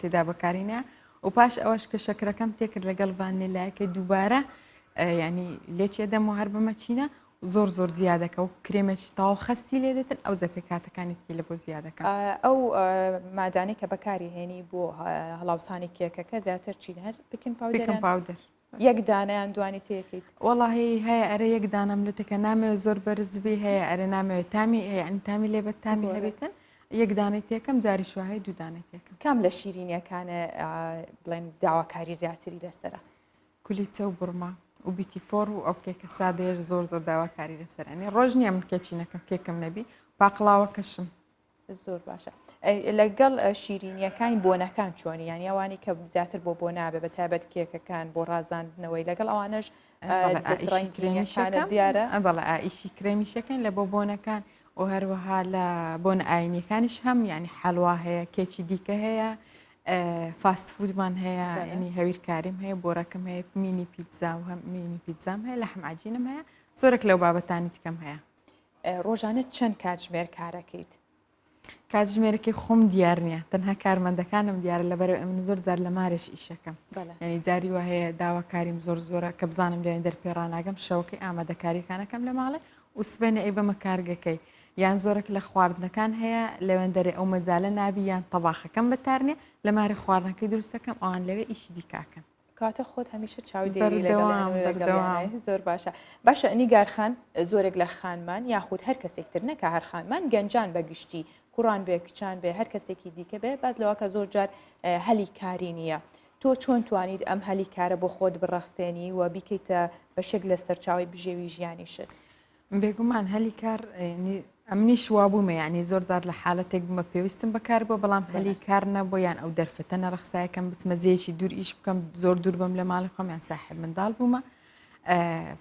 تێدا بەکارینە و پاش ئەوەش کە شەکرەکەم تێکرد لەگەڵ ڤانێلایەکە دووبارە ینی لێچێ دەم و هەر بەمەچینە زۆر زۆر زیادەکە و کرێمێکی تاو خستی لێ دێتن ئەو جە پێکاتەکانی تری لە بۆ زیادەکە ئەو مادانەی کە بەکاری هێنی بۆ هەڵاوسانی کێکەکە زیاتر چین هەر baking powder powder. یەک دانە یان دوانی تێکەیت؟ وەڵاهی هەیە ئەرێ یەک دانەم لۆ تێکە نامەوێت زۆر بەرز بی هەیە ئەرێ نامەوێت تامی یعنی تامی لێ بە تامی هەبێتن یەک دانەی تێکەم جاری شوە هەیە دوو دانەی تێکەم. کام لە شیرینیەکانە بڵێن داواکاری زیاتری لەسەرە؟ کولیچە و بڕمە و بیتیفۆر و ئەو کێکە سادەیەش زۆر زۆر داواکاری لەسەر ئەنی ڕۆژ نییە من کێچی نەکەم کێکم نەبی پاقلاوەکەشم. زۆر باشە لەگەڵ شیرینیەکانی بۆنەکان چۆنی یان ئەوانی کە زیاتر بۆ بۆ نابێ بە تایبەت کێکەکان بۆ ڕازاندنەوەی لەگەڵ ئەوانەش دیارە بەڵێ ئیشی کرێمیشەکەن لە بۆ بۆنەکان و هەروەها لە بۆنە ئاینیەکانیش هەم ینی حەلوا هەیە کێچی دیکە هەیە fast food مان هەیە ینی هەویرکاریم هەیە بۆرەکەم هەیە مینی پیتزا و هەم مینی پیتزام هەیە لە حەم عجینم هەیە زۆرێک لەو بابەتانی دیکەم هەیە. ڕۆژانە چەند کاتژمێر کارەکەیت؟ کاتژمێرەکەی خۆم دیار نییە تەنها کارمەندەکانم دیارە لەبەر من زۆر جار لە مارێش ئیشەکەم ینی جاری وە هەیە داواکاریم زۆر زۆرە کە بزانم لێن دەر پێڕاناگەم شەوەکەی ئامادەکاریەکانەکەم لە ماڵێ و سبێنێ ئەی بەمە کارگەکەی یان زۆرێک لە خواردنەکان هەیە لەوێندەرێ ئەو مەجالە نابی یان تەباخەکەم بەتارنێ لە مارێ خواردنەکەی دروستەکەم ئەوان لەوێ ئیشی دیکاکەن. کاتە خۆت هەمیشە چاودێری لەگەڵیان زۆر باشە باشە نیگار خان زۆرێک لە خانمان یاخود هەر کەسێک تر نەکە هەر خانمان گەنجان بە گشتی کوڕان بێ کچان بێ هەر کەسێکی دیکە بێ باز لەوە کە زۆر جار هەلی کاری نییە تۆ چۆن توانیت ئەم هەلی کارە بۆ خۆت بڕەخسێنی و بیکەیتە بەشێک لە سەرچاوی بژێوی ژیانیشت؟ بێگومان هەلی کار ئەمنیش وابوومە یعنی زۆر زار لە حالەتێک بوومە پێویستم بەکار بووە بەڵام هەلی کار نەبوو یان ئەو دەرفەتە نەڕەخسایەکەم بچمە جێیەکی دوور ئیش بکەم زۆر دوور بم لە ماڵی خۆم یان ساحب منداڵ بوومە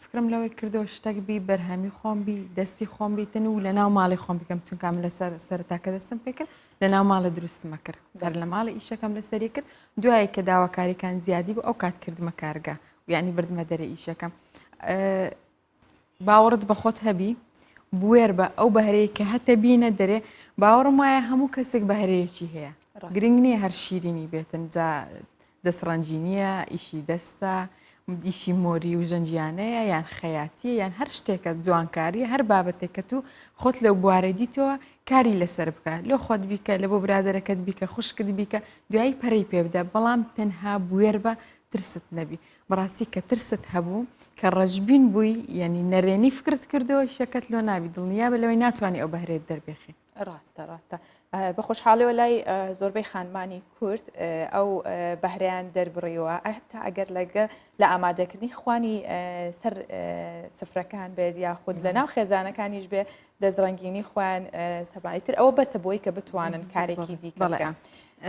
فکرم لەوەی کردەوە شتەک بی بەرهەمی خۆم بی دەستی خۆم بیتن و لە ناو ماڵی خۆم بکەم چونکە من لەسەر سەرتاکە دەستم پێکرد لە ناو ماڵە دروستمە کرد هەر لە ماڵی ئیشەکەم لەسەری کرد دوای کە داواکاریکان زیادی بوو ئەو کات کردمە کارگە یعنی بردمە دەرێ ئیشەکەم باوەڕت بە خۆت هەبی بوێر بە ئەو بەهرەیە کە هەتە بینە دەرێ باوەڕم وایە هەموو کەسێک بەهرەیەکی هەیە گرنگ نییە هەر شیرینی بێتن جا دەستڕەنگینیە ئیشی دەستە ئیشی مۆری و ژەنجیانەیە یان خەیاتیە یان هەر شتێکە جوانکاریە هەر بابەتێک کە تو خۆت لەو بوارەی دیتەوە کاری لەسەر بکە لۆ خۆت بیکە لە بۆ برادەرەکەت بیکە خوشکت بیکە دوایی پەرەی پێ بدە بەڵام تەنها بوێر بە ترست نەبی بەڕاستی کە ترست هەبوو کە ڕەشبین بووی یعنی نەرێنی فکرت کردەوە شەکەت لۆ نابی دڵنیابە لەوەی ناتوانانی ئەو بەهرێت دەربێخی. ڕاستە ڕاستە بە خۆشحاڵیەوە لای زۆربەی خانمانی کورد ئەو بەهرەیان دەربڕیوە تا ئەگەر لەگە لە ئامادەکردنی خوانی سەر سفرەکان بێت یاخود لە ناو خێزانەکانیش بێ دەستڕەنگینی خۆیان سەبایتر ئەوە بەسە بۆی کە بتوانن کارێکی دیکە بکەن.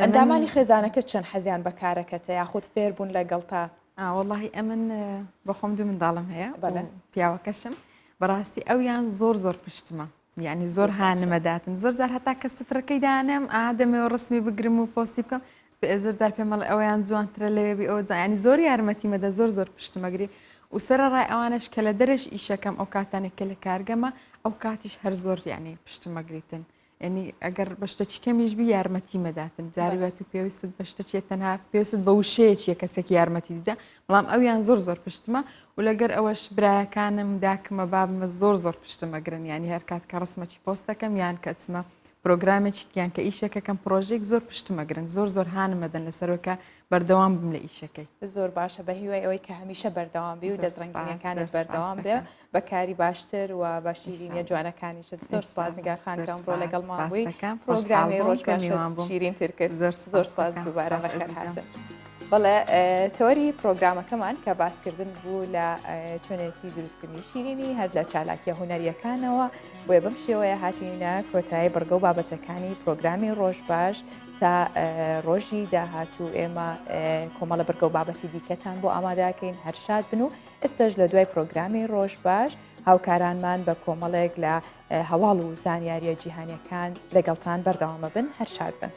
ئەندامانی خێزانەکەت چەند حەزیان بە کارەکەتە یاخود فێر بوون لەگەڵتا؟ وەڵاهی ئەمن بەخۆم دوو منداڵم هەیە پیاوەکەشم بەڕاستی ئەویان زۆر زۆر پشتمە یعنی زۆر هانمەداتن زۆر زار هەتا کە سفرەکەی دانێم ئادەمەوە ڕسمی بگرم و پۆستی بکەم زۆر زار پێمەڵ ئەویان جوانترە لەوێ بی ئەوە ینی زۆر یارمەتیمەدە زۆر زۆر پشتمەگری و سەر ڕای ئەوانش کە لە دەرش ئیشەکەم ئەو کاتانێک کە لە کارگەمە ئەو کاتیش هەر زۆر یعنی پشتمەگریتن یعنی ئەگەر بە شتەکی کەمیش بی یارمەتی مەداتن جاری وای تو پێویستت بە شتەچێ تەنها پێویستت بە وشەیەکیە کەسێک یارمەتی دەدا بەڵام ئەویان زۆر زۆر پشتمە و لەگەر ئەوەش برایەکانم داکمە بابمە زۆر زۆر پشتمەگرن ینی هەر کات کە ڕسمەکی پۆستەکەم یان کە ئەچمە پرۆگرامێکی یان کە ئیشەکەکەم پرۆژێک زۆر پشتمەگرن زۆر زۆر هانمەدەن لەسەرەوە کە بەردەوام بم لە ئیشەکەی. زۆر باشە بە هیوای ئەوەی کە هەمیشە بەردەوام بی و دەستڕەنگینیەکانت بەردەوام بێ بە کاری باشتر و بە شیرینیە جوانەکانیشت زۆر سپاس نگار خان کە ئەمڕۆ لەگەڵمان بووی پرۆگرامی ڕۆژ باشت شیرینتر کرد زۆر زۆر سپاس دووبارە بەخێرهاتن. بەڵێ تەوەری پرۆگرامەکەمان کە باسکردن بوو لە چۆنێتی دروستکردنی شیرینی هەر لە چالاکیە هونەریەکانەوە بۆیە بەم شێوەیە هاتینە کۆتایی بڕگە و بابەتەکانی پرۆگرامی ڕۆژ باش تا ڕۆژی داهاتوو ئێمە کۆمەڵە بڕگە و بابەتی دیکەتان بۆ ئامادەکەین هەر شاد بن و ئێستاش لە دوای پرۆگرامی ڕۆژ باش هاوکارانمان بە کۆمەڵێک لە هەواڵ و زانیاریە جیهانیەکان لەگەڵتان بەردەوامە بن هەر شاد بن.